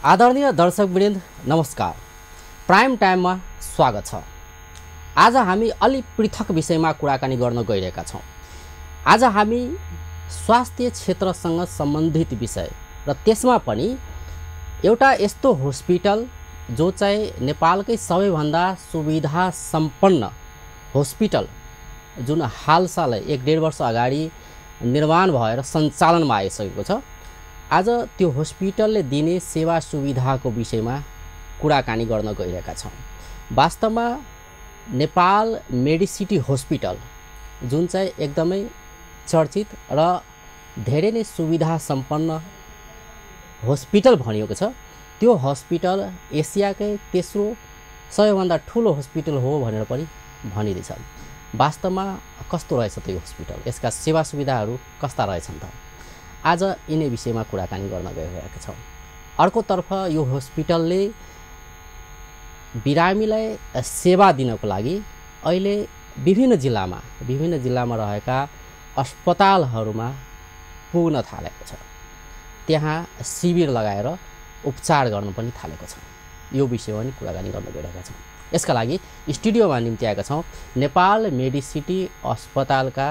आदरणीय दर्शकवृन्द नमस्कार। प्राइम टाइममा स्वागत छ। आज हामी अलि पृथक विषयमा कुराकानी गर्न गइरहेका छौं। आज हामी स्वास्थ्य क्षेत्रसँग सम्बन्धित विषय र त्यसमा पनि एउटा यस्तो हस्पिटल जो चाहिँ नेपालकै सबैभन्दा सुविधा सम्पन्न हस्पिटल जुन हालसालै 1.5 वर्ष अगाडि निर्माण भएर सञ्चालनमा आइसकेको छ। आज त्यो हस्पिटलले दिने सेवा सुविधाको विषयमा कुराकानी गर्न गइरहेका छौं। वास्तवमा नेपाल मेडिसिटी हस्पिटल जुन चाहिँ एकदमै चर्चित र धेरै नै सुविधा सम्पन्न हस्पिटल भनिएको छ, त्यो हस्पिटल एसियाकै तेस्रो सबैभन्दा ठुलो हस्पिटल हो भनेर पनि भनिँदैछ। वास्तवमा कस्तो रहेछ त्यो हस्पिटल, यसका सेवा सुविधाहरू कस्ता रहेछन् त? आज यिनै विषयमा कुराकानी गर्न गइरहेका छौं। अर्कोतर्फ यो हस्पिटलले बिरामीलाई सेवा दिनको लागि अहिले विभिन्न जिल्लामा रहेका अस्पतालहरूमा पुग्न थालेको छ। त्यहाँ शिविर लगाएर उपचार गर्न पनि थालेको छ। यो विषयमा पनि कुराकानी गर्न गइरहेका छौं। यसका लागि स्टुडियोमा निम्ति आएका छौं नेपाल मेडिसिटी अस्पतालका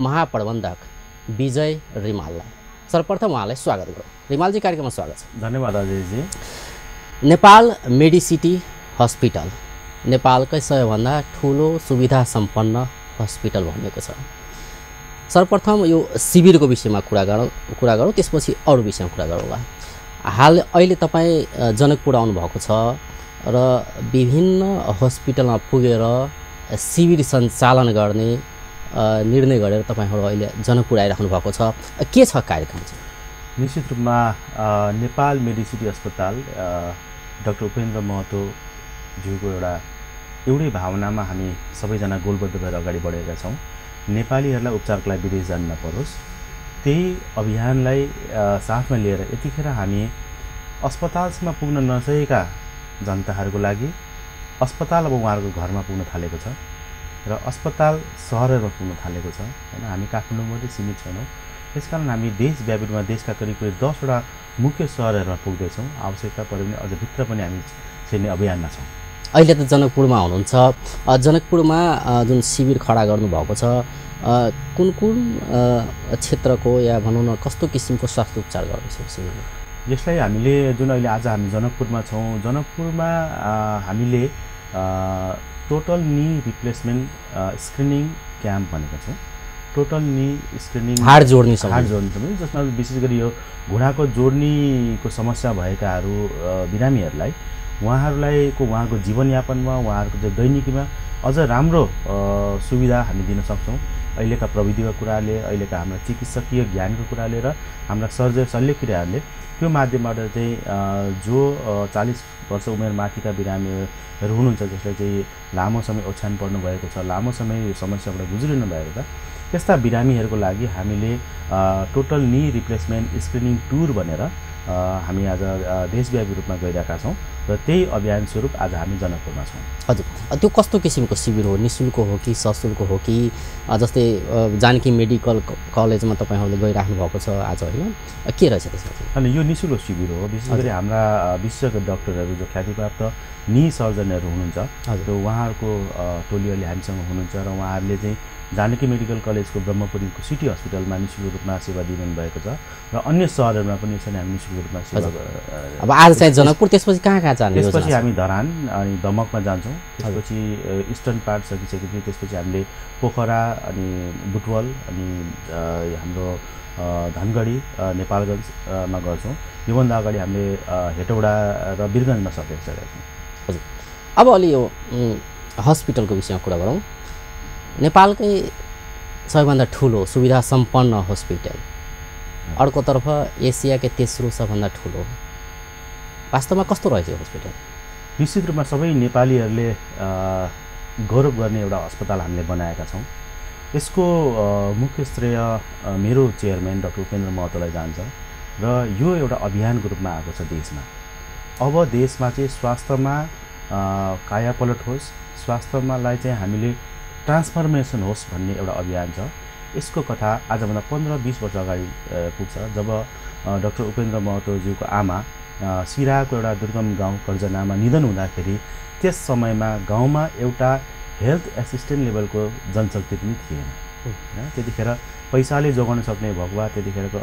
महाप्रबन्धक विजय रिमाललाई। सर्वप्रथम उहाँलाई स्वागत गरौँ। रिमालजी, कार्यक्रममा स्वागत छ। धन्यवाद अजयजी। नेपाल मेडिसिटी हस्पिटल नेपालकै सबैभन्दा ठुलो सुविधा सम्पन्न हस्पिटल भनिएको छ। सर्वप्रथम यो शिविरको विषयमा कुरा गरौँ, त्यसपछि अरू विषयमा कुरा गरौँला। अहिले तपाईँ जनकपुर आउनुभएको छ र विभिन्न हस्पिटलमा पुगेर शिविर सञ्चालन गर्ने निर्णय गरेर तपाईहरु अहिले जनकपुर आइराख्नु भएको छ। के छ कार्यक्रम चाहिँ? निश्चित रूपमा नेपाल मेडिसिटी अस्पताल डाक्टर उपेन्द्र महतो ज्यूको एउटै भावनामा हामी सबैजना गोलबद्ध भएर अगाडि बढेका छौं। नेपालीहरूलाई उपचारको लागि विदेश जान नपरोस्, त्यही अभियानलाई साथमा लिएर यतिखेर हामी अस्पतालसम्म पुग्न नसकेका जनताहरूको लागि अस्पताल अब उहाँहरूको घरमा पुग्न थालेको छ र अस्पताल सहरहरूमा पुग्न थालेको छ। हैन, हामी काठमाडौँ मात्रै सीमित छैनौँ। त्यसकारण हामी देशव्यापी रूपमा देशका करिब 10 वटा मुख्य सहरहरूमा पुग्दैछौँ। आवश्यकता परे भने अझ भित्र पनि हामी छिर्ने अभियानमा छौँ। अहिले त जनकपुरमा हुनुहुन्छ। जनकपुरमा जुन शिविर खडा गर्नुभएको छ, कुन क्षेत्रको या भनौँ न कस्तो किसिमको स्वास्थ्य उपचार गर्दैछ शिविरमा? यसलाई हामीले जुन अहिले आज हामी जनकपुरमा छौँ, जनकपुरमा हामीले total knee replacement screening camp भनेको छौँ। टोटल नी स्क्रिनिङ हाड जोड्ने जसमा विशेष गरी यो घुँडाको जोड्नीको समस्या भएकाहरू बिरामीहरूलाई उहाँको जीवनयापनमा उहाँहरूको दैनिकीमा अझ राम्रो सुविधा हामी दिन सक्छौँ। अहिलेका प्रविधिको कुराले, अहिलेका हाम्रा चिकित्सकीय ज्ञानको कुराले र हाम्रा शल्यक्रियाहरूले त्यो माध्यमबाट चाहिँ जो 40 वर्ष उमेर माथिका बिरामीहरू हुनुहुन्छ, जसले चाहिँ लामो समय ओछ्यान पर्नु भएको छ, लामो समय यो समस्याबाट गुज्रिनु भएको छ, त्यस्ता बिरामीहरूको लागि हामीले total knee replacement screening tour भनेर हामी आज देशव्यापी रूपमा गइरहेका छौँ र त्यही अभियान स्वरूप आज हामी जनकपुरमा छौँ। हजुर, त्यो कस्तो किसिमको शिविर हो? निःशुल्क हो कि सशुल्क हो कि? जस्तै जानकी मेडिकल कलेजमा तपाईँहरूले गइराख्नु भएको छ आज, होइन? के रहेछ त्यसमा? अनि यो निःशुल्क शिविर हो। विशेष गरी हाम्रा विशेषज्ञ डाक्टरहरू जो ख्यातिप्राप्त नी सर्जनहरू हुनुहुन्छ, त्यो उहाँहरूको टोली अहिले हामीसँग हुनुहुन्छ र उहाँहरूले चाहिँ जानकी मेडिकल कलेजको ब्रह्मपुरीको सिटी हस्पिटलमा निःशुल्क रूपमा सेवा दिनु भएको छ र अन्य सहरहरूमा पनि यसरी हामी निःशुल्क रूपमा सेवा। अब आज चाहिँ जनकपुर, त्यसपछि कहाँ जाने? त्यसपछि हामी धरान अनि दमकमा जान्छौँ। त्यसपछि इस्टर्न पार्ट सकिसकेपछि त्यसपछि हामीले पोखरा अनि बुटवल अनि हाम्रो धनगढी नेपालगञ्जमा गर्छौँ। योभन्दा अगाडि हामीले हेटौडा र वीरगञ्जमा सकेका छौँ। हजुर, अब अलि यो हस्पिटलको विषयमा कुरा गरौँ। नेपालकै सबैभन्दा ठुलो सुविधा सम्पन्न हस्पिटल, अर्कोतर्फ एसियाकै तेस्रो सबभन्दा ठुलो, वास्तवमा कस्तो रहेछ यो हस्पिटल? निश्चित रूपमा सबै नेपालीहरूले गौरव गर्ने एउटा अस्पताल हामीले बनाएका छौँ। यसको मुख्य श्रेय मेरो चेयरम्यान डाक्टर उपेन्द्र महतोलाई जान्छ र यो एउटा अभियानको रूपमा आएको छ देशमा। अब देशमा चाहिँ स्वास्थ्यमा कायापलट होस्, स्वास्थ्यमालाई चाहिँ हामीले ट्रान्सफर्मेसन होस् भन्ने एउटा अभियान छ। यसको कथा आजभन्दा 15-20 वर्ष अगाडि पुग्छ, जब डाक्टर उपेन्द्र महतोज्यूको आमा सिराहाको एउटा दुर्गम गाउँ कर्जनामा निधन हुँदाखेरि त्यस समयमा गाउँमा एउटा हेल्थ एसिस्टेन्ट लेभलको जनशक्ति पनि थिएन हैन। त्यतिखेर पैसाले जोगाउन सक्ने भगवा त्यतिखेरको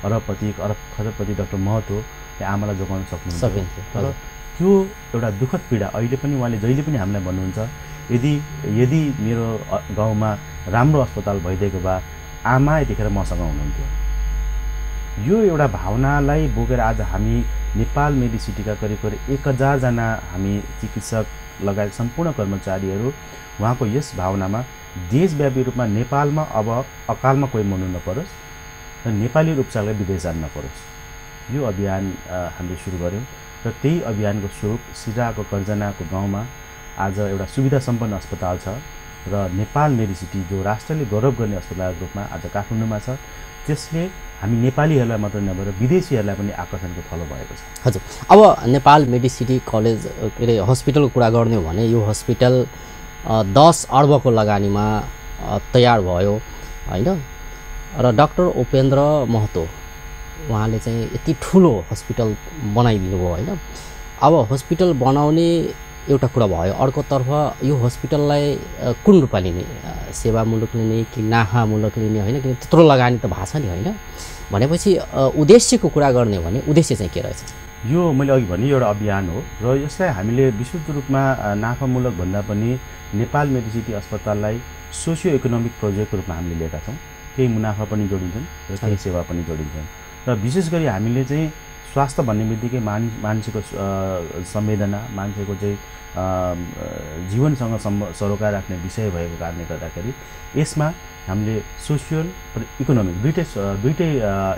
अरबपति खरबपति डाक्टर महतो आमालाई जोगाउन सक्नुहुन्थ्यो। तर त्यो एउटा दुःखद पीडा अहिले पनि उहाँले जहिले पनि हामीलाई भन्नुहुन्छ, यदि मेरो गाउँमा राम्रो अस्पताल भइदिएको भए आमा यतिखेर मसँग हुनुहुन्थ्यो। यो एउटा भावनालाई बोकेर आज हामी नेपाल मेडिसिटीका करिब 1000 जना हामी चिकित्सक लगायत सम्पूर्ण कर्मचारीहरू उहाँको यस भावनामा देशव्यापी रूपमा नेपालमा अब अकालमा कोही मर्नु नपरोस् र नेपाली उपचारलाई विदेश जान नपरोस्, यो अभियान हामीले सुरु गऱ्यौँ र त्यही अभियानको स्वरूप सिराहाको कर्जनाको गाउँमा आज एउटा सुविधा सम्पन्न अस्पताल छ र नेपाल मेडिसिटी जो राष्ट्रले गौरव गर्ने अस्पतालको रूपमा आज काठमाडौँमा छ। त्यसले हामी नेपालीहरूलाई मात्र नभएर विदेशीहरूलाई पनि आकर्षणको थलो भएको छ। हजुर, अब नेपाल मेडिसिटी कलेज के अरे हस्पिटलको कुरा गर्ने हो भने यो हस्पिटल 10 अर्बको लगानीमा तयार भयो हैन र डाक्टर उपेन्द्र महतो उहाँले चाहिँ यति ठुलो हस्पिटल बनाइदिनु भयो हैन। अब हस्पिटल बनाउने एउटा कुरा भयो, अर्कोतर्फ यो हस्पिटललाई कुन रूपमा लिने, सेवामूलक लिने कि नाफामूलक लिने हैन, किन त्यत्रो लगानी त भएको छ नि हैन। भनेपछि उद्देश्यको कुरा गर्ने हो भने उद्देश्य चाहिँ के रहेछ? यो मैले अघि भने एउटा अभियान हो र यसलाई हामीले विशुद्ध रूपमा नाफामूलक भन्दा पनि नेपाल मेडिसिटी अस्पताललाई सोसियो इकोनोमिक प्रोजेक्टको रूपमा हामीले लिएका छौँ। केही मुनाफा पनि जोडिन्छन् र केही सेवा पनि जोडिन्छन् र विशेष गरी हामीले चाहिँ स्वास्थ्य भन्ने बित्तिकै मान्छेको संवेदना, मान्छेको चाहिँ जीवनसँग सरोकार राख्ने विषय भएको कारणले गर्दाखेरि यसमा हामीले सोसियल र इकोनोमिक दुईटै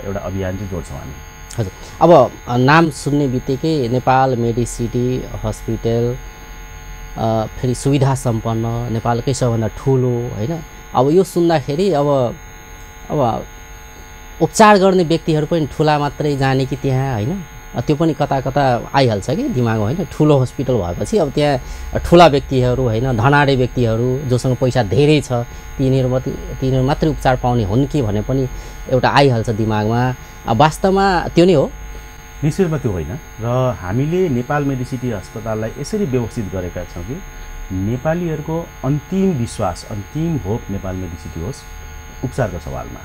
एउटा अभियान चाहिँ जोड्छौँ हामी। हजुर, अब नाम सुन्ने बित्तिकै नेपाल मेडिसिटी हस्पिटल फेरि सुविधा सम्पन्न नेपालकै सबभन्दा ठुलो हैन। अब यो सुन्दाखेरि अब उपचार गर्ने व्यक्तिहरू पनि ठुला मात्रै जाने कि त्यहाँ हैन, त्यो पनि कता कता आइहाल्छ कि दिमागमा हैन। ठुलो हस्पिटल भएपछि अब त्यहाँ ठुला व्यक्तिहरू हैन, धनाढ्य व्यक्तिहरू जोसँग पैसा धेरै छ तिनीहरू मात्रै उपचार पाउने हुन् कि भने पनि एउटा आइहाल्छ दिमागमा। वास्तवमा त्यो नै हो? निश्चितमा त्यो होइन र हामीले नेपाल मेडिसिटी अस्पताललाई यसरी व्यवस्थित गरेका छौँ कि नेपालीहरूको अन्तिम विश्वास, अन्तिम होप नेपाल मेडिसिटी होस् उपचारको सवालमा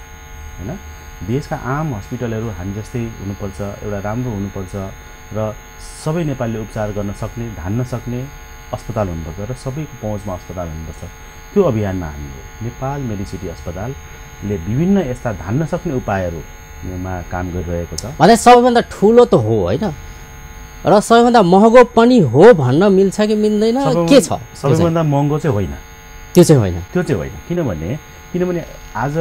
हैन। देशका आम हस्पिटलहरू हामी जस्तै हुनुपर्छ, एउटा राम्रो हुनुपर्छ र सबै नेपालीले उपचार गर्न सक्ने, धान्न सक्ने अस्पताल हुनुपर्छ र सबैको पहुँचमा अस्पताल हुनुपर्छ। त्यो अभियानमा हामीले नेपाल मेडिसिटी अस्पतालले विभिन्न यस्ता धान्न सक्ने उपायहरूमा काम गरिरहेको छ। भने सबैभन्दा ठुलो त हो हैन र सबैभन्दा महँगो पनि हो भन्न मिल्छ कि मिल्दैन, के छ? सबैभन्दा महँगो चाहिँ होइन, त्यो चाहिँ होइन। किनभने आज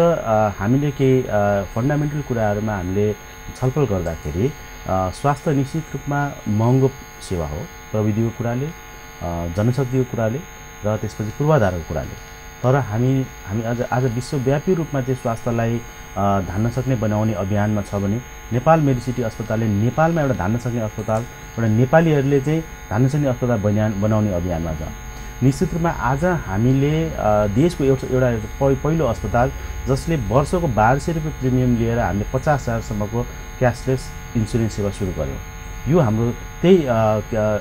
हामीले केही फन्डामेन्टल कुराहरूमा हामीले छलफल गर्दाखेरि स्वास्थ्य निश्चित रूपमा महँगो सेवा हो, प्रविधिको कुराले, जनशक्तिको कुराले र त्यसपछि पूर्वाधारको कुराले। तर हामी आज विश्वव्यापी रूपमा चाहिँ स्वास्थ्यलाई धान्न सक्ने बनाउने अभियानमा छ भने नेपाल मेडिसिटी अस्पतालले नेपालमा एउटा धान्न सक्ने अस्पताल, एउटा नेपालीहरूले चाहिँ धान्न सक्ने अस्पताल बनाउने अभियानमा छ। निश्चित रूपमा आज हामीले देशको एउटा पहिलो अस्पताल जसले वर्षको 1200 रुपियाँ प्रिमियम लिएर हामीले 50,000सम्मको क्यासलेस इन्सुरेन्स सेवा सुरु गर्यौँ। यो हाम्रो त्यही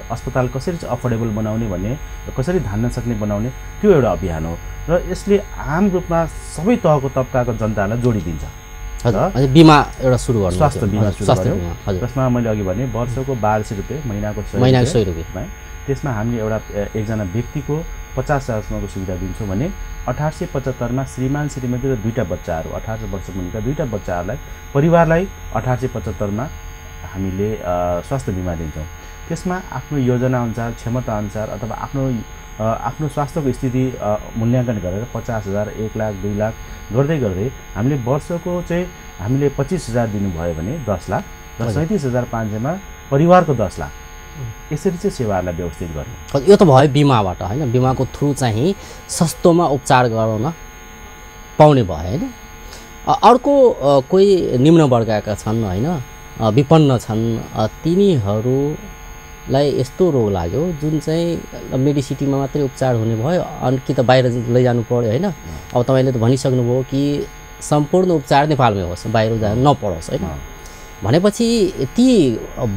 अस्पताल कसरी चाहिँ अफोर्डेबल बनाउने भन्ने, कसरी धान्न सक्ने बनाउने त्यो एउटा अभियान हो र यसले आम रूपमा सबै तहको तबकाको जनतालाई जोडिदिन्छ। हजुर, बिमा एउटा सुरु गर्नु, स्वास्थ्य बिमा सुरु गर्यौँ। जसमा मैले अघि भने वर्षको 1200 रुपियाँ, महिनाको 100 रुपियाँ, त्यसमा हामीले एकजना व्यक्तिको 50,000सम्मको सुविधा दिन्छौँ भने 1875 मा श्रीमान श्रीमती र दुईटा बच्चाहरू 18 वर्ष मुनिका दुईटा बच्चाहरूलाई परिवारलाई 1875 मा हामीले स्वास्थ्य बिमा दिन्छौँ। त्यसमा आफ्नो योजना अनुसार, क्षमता अनुसार अथवा आफ्नो स्वास्थ्यको स्थिति मूल्याङ्कन गरेर 50,000, 1 लाख, 2 लाख गर्दै हामीले वर्षको चाहिँ हामीले 25,000 दिनुभयो भने 10 लाख र 37,500 मा परिवारको 10 लाख, यसरी चाहिँ सेवाहरूलाई व्यवस्थित गर्ने। यो त भयो बिमाबाट हैन, बिमाको थ्रु चाहिँ सस्तोमा उपचार गराउन पाउने भयो हैन। अर्को कोही निम्न वर्गका छन् हैन, विपन्न छन्, तिनीहरूलाई यस्तो रोग लाग्यो जुन चाहिँ मेडिसिटीमा मात्रै उपचार हुने भयो, अनि कि त बाहिर लैजानु पर्यो हैन। अब तपाईँले त भनिसक्नुभयो कि सम्पूर्ण उपचार नेपालमै होस्, बाहिर जानु नपरोस् हैन। भनेपछि ती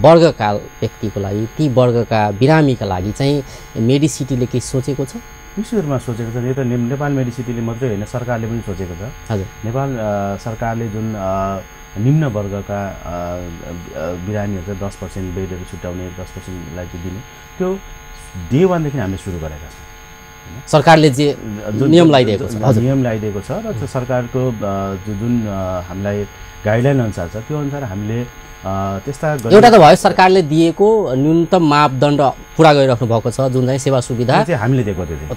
वर्गका व्यक्तिको लागि ती वर्गका बिरामीका लागि चाहिँ मेडिसिटीले केही सोचेको छ? निश्चित रूपमा सोचेको छ। यो त नेपाल मेडिसिटीले मात्रै होइन, सरकारले पनि सोचेको छ। हजुर, नेपाल सरकारले जुन निम्न वर्गका बिरामीहरू चाहिँ 10% बेडहरू छुट्याउने, 10%लाई चाहिँ दिने, त्यो डे 1 देखि हामीले सुरु गरेका छौँ। सरकारले जे नियम लगाइदिएको छ, नियम लगाइदिएको छ र सरकारको जुन हामीलाई गाइडलाइन अनुसार छ त्यो अनुसार हामीले त्यस्ता एउटा त भयो सरकारले दिएको न्यूनतम मापदण्ड पुरा गरिराख्नु भएको छ, जुन चाहिँ सेवा सुविधा चाहिँ हामीले दिएको थियो।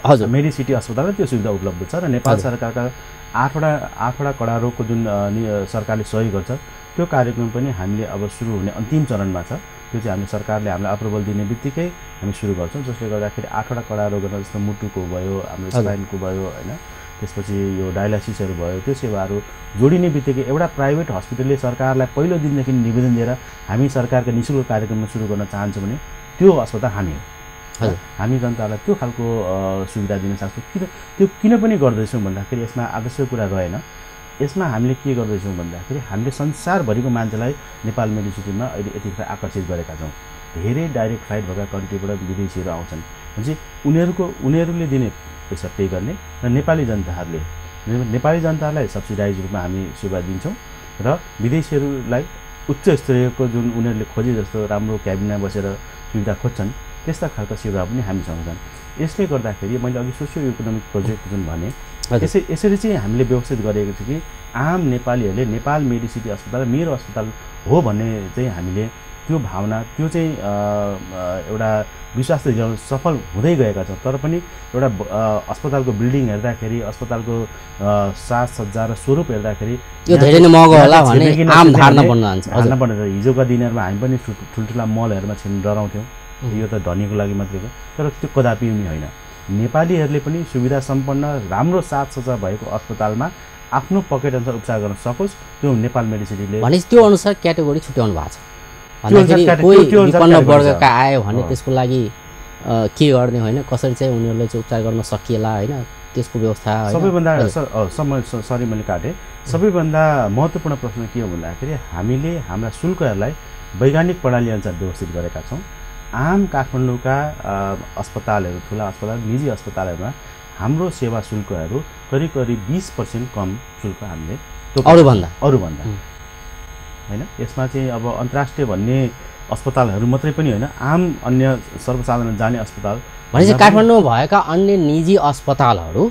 हजुर, मेडिसिटी अस्पतालमा त्यो सुविधा उपलब्ध छ र नेपाल सरकारका 8वटा कडा रोगको जुन सरकारले सहयोग गर्छ त्यो कार्यक्रम पनि हामीले अब सुरु हुने अन्तिम चरणमा छ। त्यो चाहिँ हामीले सरकारले हामीलाई अप्रुभल दिने बित्तिकै हामी सुरु गर्छौँ, जसले गर्दाखेरि 8वटा कडा रोगहरू जस्तो मुटुको भयो, हाम्रो स्पाइनको भयो होइन, त्यसपछि यो डायलासिसहरू भयो, त्यो सेवाहरू जोडिने बित्तिकै एउटा प्राइभेट हस्पिटलले सरकारलाई पहिलो दिनदेखि निवेदन दिएर हामी सरकारका निःशुल्क कार्यक्रममा सुरु गर्न चाहन्छौँ भने त्यो अस्पताल हामी हो। हामी जनतालाई त्यो खालको सुविधा दिन सक्छौँ। त्यो किन पनि गर्दैछौँ भन्दाखेरि यसमा आवश्यक कुरा रहेन। यसमा हामीले के गर्दैछौँ भन्दाखेरि हामीले संसारभरिको मान्छेलाई नेपाल मेडिसिटीमा अहिले यतिखेर आकर्षित गरेका छौँ। धेरै डाइरेक्ट फ्लाइट भएका कन्ट्रीबाट विदेशीहरू आउँछन् भनेपछि उनीहरूले दिने पैसा पे गर्ने र नेपाली जनताहरूलाई सब्सिडाइज रूपमा हामी सेवा दिन्छौँ र विदेशीहरूलाई उच्च स्तरीयको जुन उनीहरूले खोजे जस्तो राम्रो क्याबिनमा बसेर सुविधा खोज्छन् त्यस्ता खालका सेवा पनि हामीसँग छन्। यसले गर्दाखेरि मैले अघि सोसियो इकोनोमिक प्रोजेक्ट जुन भने यसरी चाहिँ हामीले व्यवस्थित गरेको छ कि आम नेपालीहरूले नेपाल मेडिसिटी अस्पताल मेरो अस्पताल हो भन्ने चाहिँ हामीले त्यो भावना त्यो चाहिँ एउटा विश्वास दिलाउन सफल हुँदै गएका छौँ। तर पनि एउटा अस्पतालको बिल्डिङ हेर्दाखेरि, अस्पतालको साजसज्जा र स्वरूप हेर्दाखेरि यो धेरै नै महँगो होला भन्ने आम धारणा बन्न जान्छ। हिजोका दिनहरूमा हामी पनि ठुल्ठुला मलहरूमा छिर्न डराउँथ्यौँ, यो त धनीको लागि मात्रै हो, तर त्यो कदापि पनि होइन। नेपालीहरूले पनि सुविधा सम्पन्न राम्रो साजसज्जा भएको अस्पतालमा आफ्नो पकेट अनुसार उपचार गर्न सकोस्, त्यो नेपाल मेडिसिटीले भनेपछि त्यो अनुसार क्याटेगोरी छुट्याउनु भएको छ। भन्दाखेरि कोही विपन्न वर्गका आयो भने त्यसको लागि के गर्ने होइन, कसरी चाहिँ उनीहरूले चाहिँ उपचार गर्न सकिएला होइन, त्यसको व्यवस्था सबैभन्दा सरी मैले काटेँ। सबैभन्दा महत्त्वपूर्ण प्रश्न के हो भन्दाखेरि हामीले हाम्रा शुल्कहरूलाई वैज्ञानिक प्रणाली अनुसार व्यवस्थित गरेका छौँ। आम काठमाडौँका अस्पतालहरू, ठुला अस्पताल, निजी अस्पतालहरूमा हाम्रो सेवा शुल्कहरू करिब 20% कम शुल्क हामीले अरूभन्दा होइन। यसमा चाहिँ अब अन्तर्राष्ट्रिय भन्ने अस्पतालहरू मात्रै पनि होइन, आम अन्य सर्वसाधारण जाने अस्पताल भनेपछि काठमाडौँमा भएका अन्य निजी अस्पतालहरू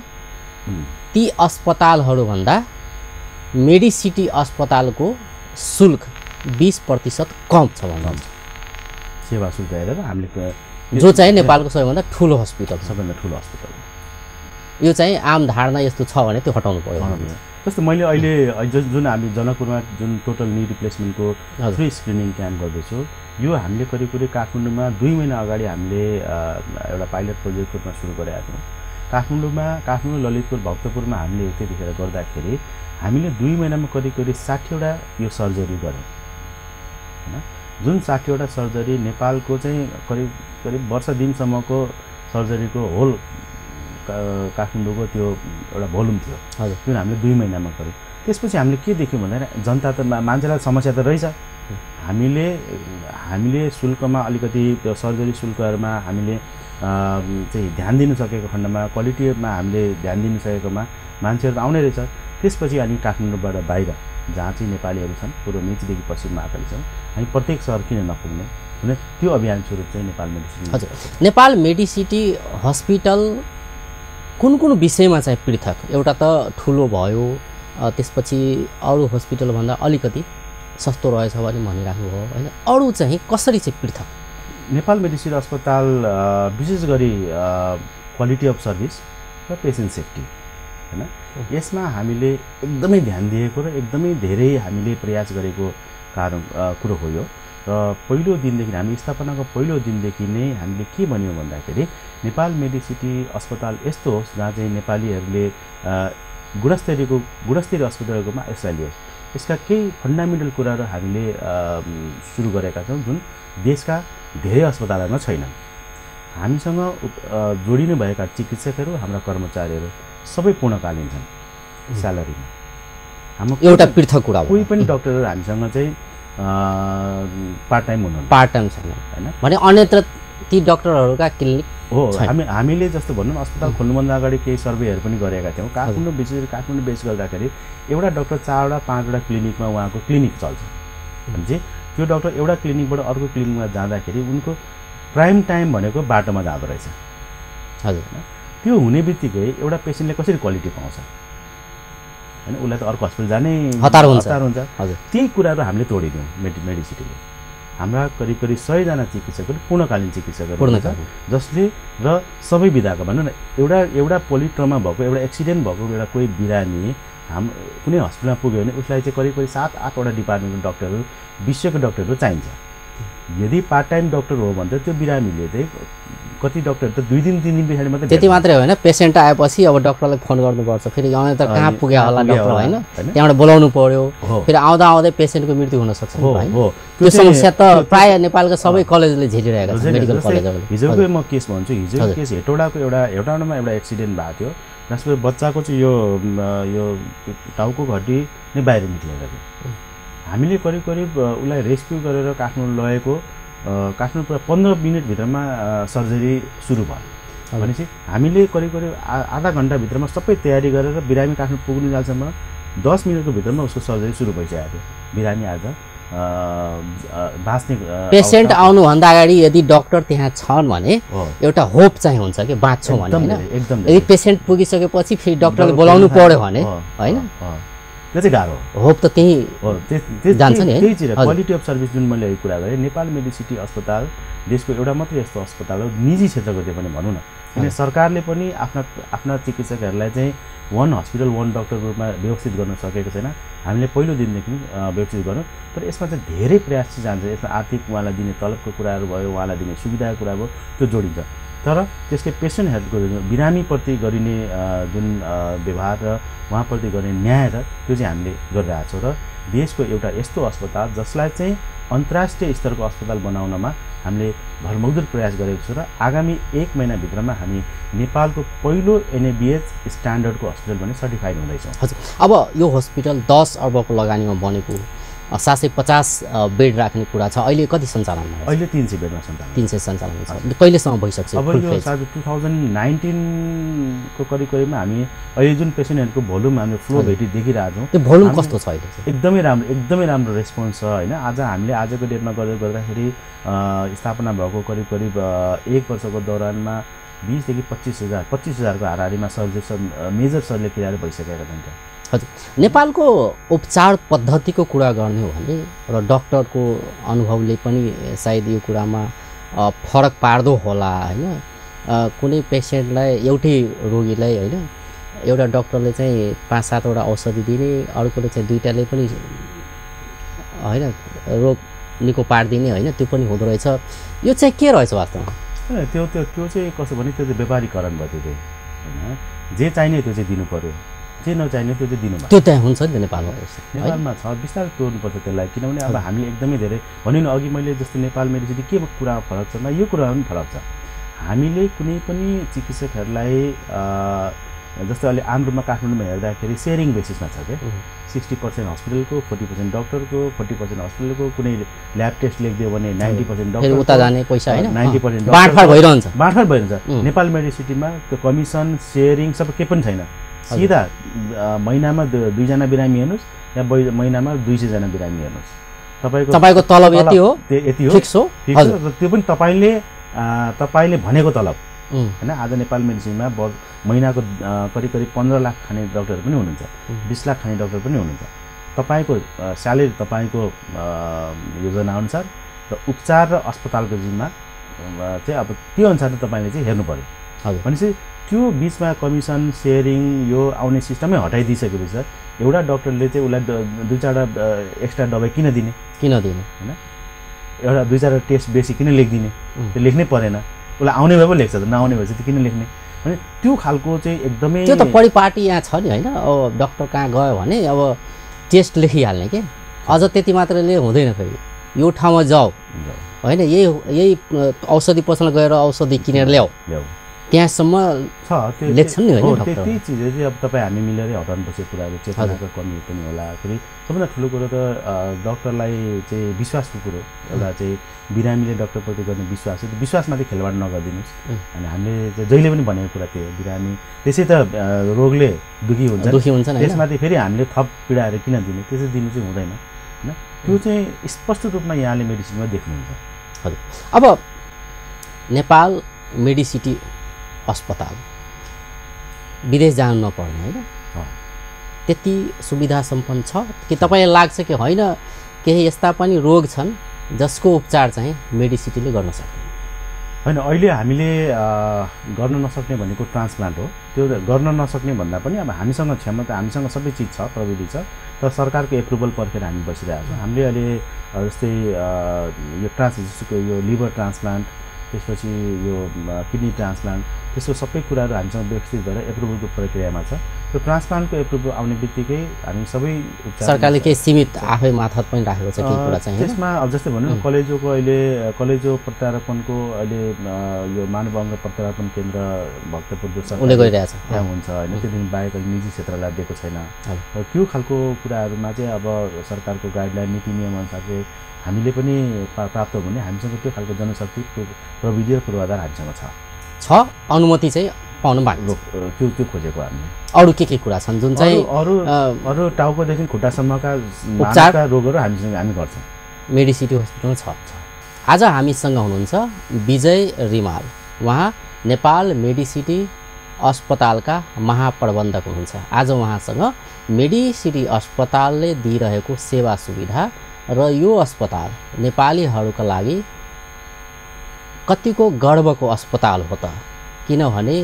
ती अस्पतालहरूभन्दा मेडिसिटी अस्पतालको शुल्क 20% कम छ भन्नुहुन्छ। सेवा शुल्क हेरेर हामीले जो चाहिँ नेपालको सबैभन्दा ठुलो हस्पिटल, सबैभन्दा ठुलो अस्पताल, यो चाहिँ आम धारणा यस्तो छ भने त्यो हटाउनु पर्यो। जस्तो मैले अहिले जुन हामी जनकपुरमा जुन टोटल नी रिप्लेसमेन्टको फ्री स्क्रिनिङ क्याम्प गर्दैछु, यो हामीले करिब काठमाडौँमा 2 महिना अगाडि हामीले एउटा पाइलट प्रोजेक्टको रूपमा सुरु गरेका थियौँ। काठमाडौँ, ललितपुर, भक्तपुरमा हामीले त्यतिखेर गर्दाखेरि हामीले 2 महिनामा करिब 60वटा यो सर्जरी गऱ्यौँ होइन। जुन 60वटा सर्जरी नेपालको चाहिँ करिब वर्ष दिनसम्मको सर्जरीको होल काठमाडौँको त्यो एउटा भोल्युम थियो, जुन हामीले 2 महिनामा गऱ्यौँ। त्यसपछि हामीले के देख्यौँ भन्दाखेरि जनता त मान्छेलाई समस्या त रहेछ। हामीले शुल्कमा अलिकति त्यो सर्जरी शुल्कहरूमा हामीले चाहिँ ध्यान दिनु सकेको खण्डमा, क्वालिटीमा हामीले ध्यान दिनु सकेकोमा मान्छेहरू त आउने रहेछ। त्यसपछि हामी काठमाडौँबाट बाहिर जहाँ चाहिँ नेपालीहरू छन्, पूर्व मेचीदेखि पश्चिम महाकाली छन्, हामी प्रत्येक सहर किन नपुग्ने भने त्यो अभियान स्वरूप चाहिँ नेपाल मेडिसिटी। हजुर, नेपाल मेडिसिटी हस्पिटल कुन विषयमा चाहिँ पृथक? एउटा त ठुलो भयो, त्यसपछि अरू हस्पिटलभन्दा अलिकति सस्तो रहेछ भने भनिराख्नु भयो होइन, अरू चाहिँ कसरी चाहिँ पृथक? नेपाल मेडिसिटी अस्पताल विशेष गरी क्वालिटी अफ सर्भिस र पेसेन्ट सेफ्टी होइन, यसमा हामीले एकदमै ध्यान दिएको र एकदमै धेरै हामीले प्रयास गरेको कुरो हो यो। र पहिलो दिनदेखि हामी स्थापनाको पहिलो दिनदेखि नै हामीले के भन्यौँ भन्दाखेरि नेपाल मेडिसिटी अस्पताल यस्तो होस् जहाँ चाहिँ नेपालीहरूले गुणस्तरीय अस्पतालकोमा यसलाई लियोस्। यसका केही फन्डामेन्टल कुराहरू हामीले सुरु गरेका छौँ जुन देशका धेरै अस्पतालहरूमा छैनन्। हामीसँग जोडिनु भएका चिकित्सकहरू, हाम्रा कर्मचारीहरू सबै पूर्णकालीन छन्, स्यालेरीमा। हाम्रो एउटा पृथक कुरा, कोही पनि डाक्टरहरू हामीसँग चाहिँ पार्ट टाइम हुनु पार्ट टाइम छैन हैन भने अन्यत्र ती डाक्टरहरूका क्लिनिक हो हामीले जस्तो भनौँ न अस्पताल खोल्नुभन्दा अगाडि केही सर्वेहरू पनि गरेका थियौँ काठमाडौँ बेस गर्दाखेरि एउटा डाक्टर 4वटा 5वटा क्लिनिकमा उहाँको क्लिनिक चल्छ भने त्यो डाक्टर एउटा क्लिनिकबाट अर्को क्लिनिकमा जाँदाखेरि उनको प्राइम टाइम भनेको बाटोमा जाँदो रहेछ हजुर त्यो हुने बित्तिकै एउटा पेसेन्टले कसरी क्वालिटी पाउँछ हैन उसलाई त अर्को हस्पिटल जाने हतार हुन्छ हजुर त्यही कुराहरू हामीले तोडिदियौँ मेडिसिटीले हाम्रा करिब 100 जना चिकित्सकहरू पूर्णकालीन चिकित्सकहरू जसले र सबै विधाका भनौँ न एउटा पोलिट्रमा भएको एउटा एक्सिडेन्ट भएको एउटा कोही बिरामी कुनै हस्पिटलमा पुग्यो भने उसलाई चाहिँ करिब 7-8वटा डिपार्टमेन्टको डाक्टरहरू विषयको डाक्टरहरू चाहिन्छ यदि पार्ट टाइम डाक्टर हो भने त त्यो बिरामीले चाहिँ कति डाक्टर त 2 दिन 3 दिन पछाडि मात्रै त्यति मात्रै होइन पेसेन्ट आएपछि अब डाक्टरलाई फोन गर्नुपर्छ फेरि यहाँ त कहाँ पुग्यो होला डाक्टर होइन त्यहाँबाट बोलाउनु पर्यो फेरि आउँदै पेसेन्टको मृत्यु हुन सक्छ त्यो समस्या त प्राय नेपालका सबै कलेजले झेलिरहेका छन् मेडिकल कलेजहरूले हिजोको म केस भन्छु हिजोको केस हेटौडाको एउटामा एउटा एक्सिडेन्ट भएको थियो जसमा बच्चाको चाहिँ यो टाउको हड्डी नै बाहिर निक्लेको थियो हामीले करिब उसलाई रेस्क्यु गरेर काठमाडौँ लगेको काठमाडौँ पुरा 15 मिनेटभित्रमा सर्जरी सुरु भयो भनेपछि हामीले करिब आधा घन्टाभित्रमा सबै तयारी गरेर बिरामी काठमाडौँ पुग्नु जालसम्म 10 मिनटको भित्रमा उसको सर्जरी सुरु भइसकेको थियो बिरामी आज बाँच्ने पेसेन्ट आउनुभन्दा अगाडि यदि डाक्टर त्यहाँ छन् भने एउटा होप चाहिँ हुन्छ कि बाँच्छौँ भने एकदम यदि पेसेन्ट पुगिसकेपछि फेरि डाक्टरले बोलाउनु पर्यो भने हैन त्यो चाहिँ गाह्रो होप त त्यही जान्छ नि त्यही चाहिँ क्वालिटी अफ सर्भिस जुन मैले कुरा गरेँ नेपाल मेडिसिटी अस्पताल देशको एउटा मात्रै यस्तो अस्पताल हो निजी क्षेत्रको त्यो पनि भनौँ न किन सरकारले पनि आफ्ना चिकित्सकहरूलाई चाहिँ 1 हस्पिटल 1 डाक्टर रूपमा व्यवस्थित गर्न सकेको छैन हामीले पहिलो दिनदेखि व्यवस्थित गर्नु तर यसमा चाहिँ धेरै प्रयास चाहिँ जान्छ यसमा आर्थिक उहाँलाई दिने तलबको कुराहरू भयो उहाँलाई दिने सुविधाको कुरा भयो त्यो जोडिन्छ तर त्यसले पेसेन्ट हेल्थको बिरामीप्रति गरिने जुन व्यवहार र उहाँप्रति गर्ने न्याय र त्यो चाहिँ हामीले गरिरहेको छौँ र देशको एउटा यस्तो अस्पताल जसलाई चाहिँ अन्तर्राष्ट्रिय स्तरको अस्पताल बनाउनमा हामीले भरमग्दुर प्रयास गरेको छौँ र आगामी 1 महिनाभित्रमा हामी नेपालको पहिलो NABH स्ट्यान्डर्डको हस्पिटल भने सर्टिफाइड हुँदैछौँ हजुर अब यो हस्पिटल 10 अर्बको लगानीमा बनेको 750 बेड राख्ने कुरा छ अहिले कति सञ्चालनमा छ अहिले 300 बेडमा सञ्चालन 300 सञ्चालन छ कहिलेसम्म भइसक्छ अब यो 2019 को करिबमा हामी अहिले जुन पेसेन्टहरुको भोल्युम हामीले फ्लो भेटी देखिरहेका छौं त्यो भोल्युम कस्तो छ अहिले चाहिँ एकदमै राम्रो रेस्पोन्स छ हैन आज हामीले आजको डेटमा गर्दाखेरि स्थापना भएको करिब 1 वर्षको दौरानमा 20 देखि 25000 को हाराहारीमा सर्जरी मेजर सर्जरीहरू भइसकेका छन् हजुर नेपालको उपचार पद्धतिको कुरा गर्ने हो भने र डाक्टरको अनुभवले पनि सायद यो कुरामा फरक पार्दो होला हैन कुनै पेशेन्टलाई एउटै रोगीलाई हैन एउटा डाक्टरले चाहिँ 5-7 वटा औषधि दिने अर्कोले चाहिँ दुईटाले पनि हैन रोग निको पार्दिने हैन त्यो पनि हुँदो रहेछ यो चाहिँ के रहेछ वास्तवमा त्यो चाहिँ कसो भने त्यो चाहिँ व्यापारीकरण भयो त्यो हैन जे चाहिने त्यो चाहिँ दिनु पर्यो जे नचाहिने त्यो चाहिँ दिनु पर्यो त्यो त्यहाँ हुन्छ नि नेपालमा छ विस्तार तोड्नुपर्छ त्यसलाई किनभने अब हामीले एकदमै धेरै भन्यो नि अघि मैले जस्तो नेपाल मेडिसिटी के कुरा फरक छ यो कुरामा पनि फरक छ हामीले कुनै पनि चिकित्सकहरूलाई जस्तै अहिले आम रूपमा काठमाडौँमा हेर्दाखेरि सेयरिङ बेसिसमा छ के 60% हस्पिटलको 40% डाक्टरको 40% हस्पिटलको कुनै ल्याब टेस्ट लेखिदियो भने 90% डाक्टर उता जाने पैसा हैन 90% बाँडफाँड भइरहन्छ नेपाल मेडिसिटीमा त्यो कमिसन सेयरिङ सबै के पनि छैन सीधा महिनामा 2 जना बिरामी हेर्नुस् या महिनामा 200 जना बिरामी हेर्नुस् तपाईको तलब यति हो फिक्स हो त्यो पनि तपाईले भनेको तलब हैन आज नेपाल मेडिसिनमा महिनाको करिब 15 लाख खाने डाक्टरहरू पनि हुनुहुन्छ 20 लाख खाने डाक्टर पनि हुनुहुन्छ तपाईको स्यालेरी तपाईको योजना अनुसार र उपचार र अस्पतालको जिम्मा चाहिँ अब त्यो अनुसार तपाईले चाहिँ हेर्नु पर्यो हजुर भनेपछि त्यो बीचमा कमिसन सेयरिङ यो आउने सिस्टमै हटाइदिइसकेपछि एउटा डाक्टरले चाहिँ उसलाई 2-4वटा एक्स्ट्रा दबाई किन दिने हैन एउटा 2-4 टेस्ट बेसी किन लेखिदिने त्यो लेख्नै परेन उसलाई आउने भए पो लेख्छ त नआउने भए चाहिँ किन लेख्ने भने त्यो खालको चाहिँ एकदमै त्यो त परिपाटी यहाँ छ नि हैन अब डाक्टर कहाँ गयो भने अब टेस्ट लेखिहाल्ने के अझ त्यति मात्रले हुँदैन फेरि यो ठाउँमा जाऊ हैन यही औषधि पसलमा गएर औषधि किनेर ल्याऊ त्यहाँसम्म छ त्यो लेख्छन् नि होइन त्यति चिज चाहिँ अब तपाईँ हामी मिलेरै हटाउनुपर्छ कुराहरू चेतनाको कमी पनि होला। फेरि सबभन्दा ठुलो कुरो त डक्टरलाई चाहिँ विश्वासको कुरो एउटा चाहिँ बिरामीले डक्टरप्रति गर्ने विश्वास हो। विश्वासमाथि खेलवाड नगरिदिनुहोस्। अनि हामीले जहिले पनि भनेको कुरा त्यो बिरामी त्यसै त रोगले दुखी हुन्छ त्यसमाथि फेरि हामीले थप पीडाहरू किन दिने, त्यसै दिनु चाहिँ हुँदैन होइन। त्यो चाहिँ स्पष्ट रूपमा यहाँले मेडिसिनमा देख्नुहुन्छ। हजुर, अब नेपाल मेडिसिटी अस्पताल विदेश जानु नपर्ने होइन, त्यति सुविधा सम्पन्न छ कि तपाईँलाई लाग्छ कि होइन केही यस्ता पनि रोग छन् जसको उपचार चाहिँ मेडिसिटीले गर्न सक्दैन? होइन, अहिले हामीले गर्न नसक्ने भनेको ट्रान्सप्लान्ट हो। त्यो गर्न नसक्ने भन्दा पनि अब हामीसँग क्षमता, हामीसँग सबै चिज छ, प्रविधि छ, तर सरकारको एप्रुभल पर्खेर हामी बसिरहेको छौँ। हामीले अहिले जस्तै यो जस्तो यो लिभर ट्रान्सप्लान्ट, त्यसपछि यो किडनी ट्रान्सप्लान्ट, त्यसको सबै कुराहरू हामीसँग व्यवस्थित भएर एप्रुभलको प्रक्रियामा छ। त्यो ट्रान्सप्लान्टको एप्रुभल आउने बित्तिकै हामी सबै सरकारले केही सीमित आफै मार्फत पनि राखेको छ केही कुरा चाहिँ त्यसमा। अब जस्तै भनौँ न कलेजोको अहिले कलेजो प्रत्यारोपणको अहिले यो मानव अङ्ग प्रत्यारोपण केन्द्र भक्तपुर जो उसले गरिरहेछ त्यहाँ हुन्छ होइन। त्योदेखि बाहेक निजी क्षेत्रलाई दिएको छैन। त्यो खालको कुराहरूमा चाहिँ अब सरकारको गाइडलाइन नीति नियमअनुसार चाहिँ हामीले पनि प्राप्त हुने, हामीसँग त्यो खालको जनशक्ति प्रविधि र पूर्वाधार हामीसँग छ। अनुमति चाहिँ पाउनु बाँकी त्यो खोजेको हामीले। अरू के कुरा छन् जुन चाहिँ अरू टाउकोदेखि खुट्टासम्मका उपचारका रोगहरू हामी गर्छौँ। मेडिसिटी हस्पिटल छ। आज हामीसँग हुनुहुन्छ विजय रिमाल, उहाँ नेपाल मेडिसिटी अस्पतालका महाप्रबन्धक हुनुहुन्छ। आज उहाँसँग मेडिसिटी अस्पतालले दिइरहेको सेवा सुविधा र यो अस्पताल नेपालीहरूका लागि कतिको गर्वको अस्पताल हो त, किनभने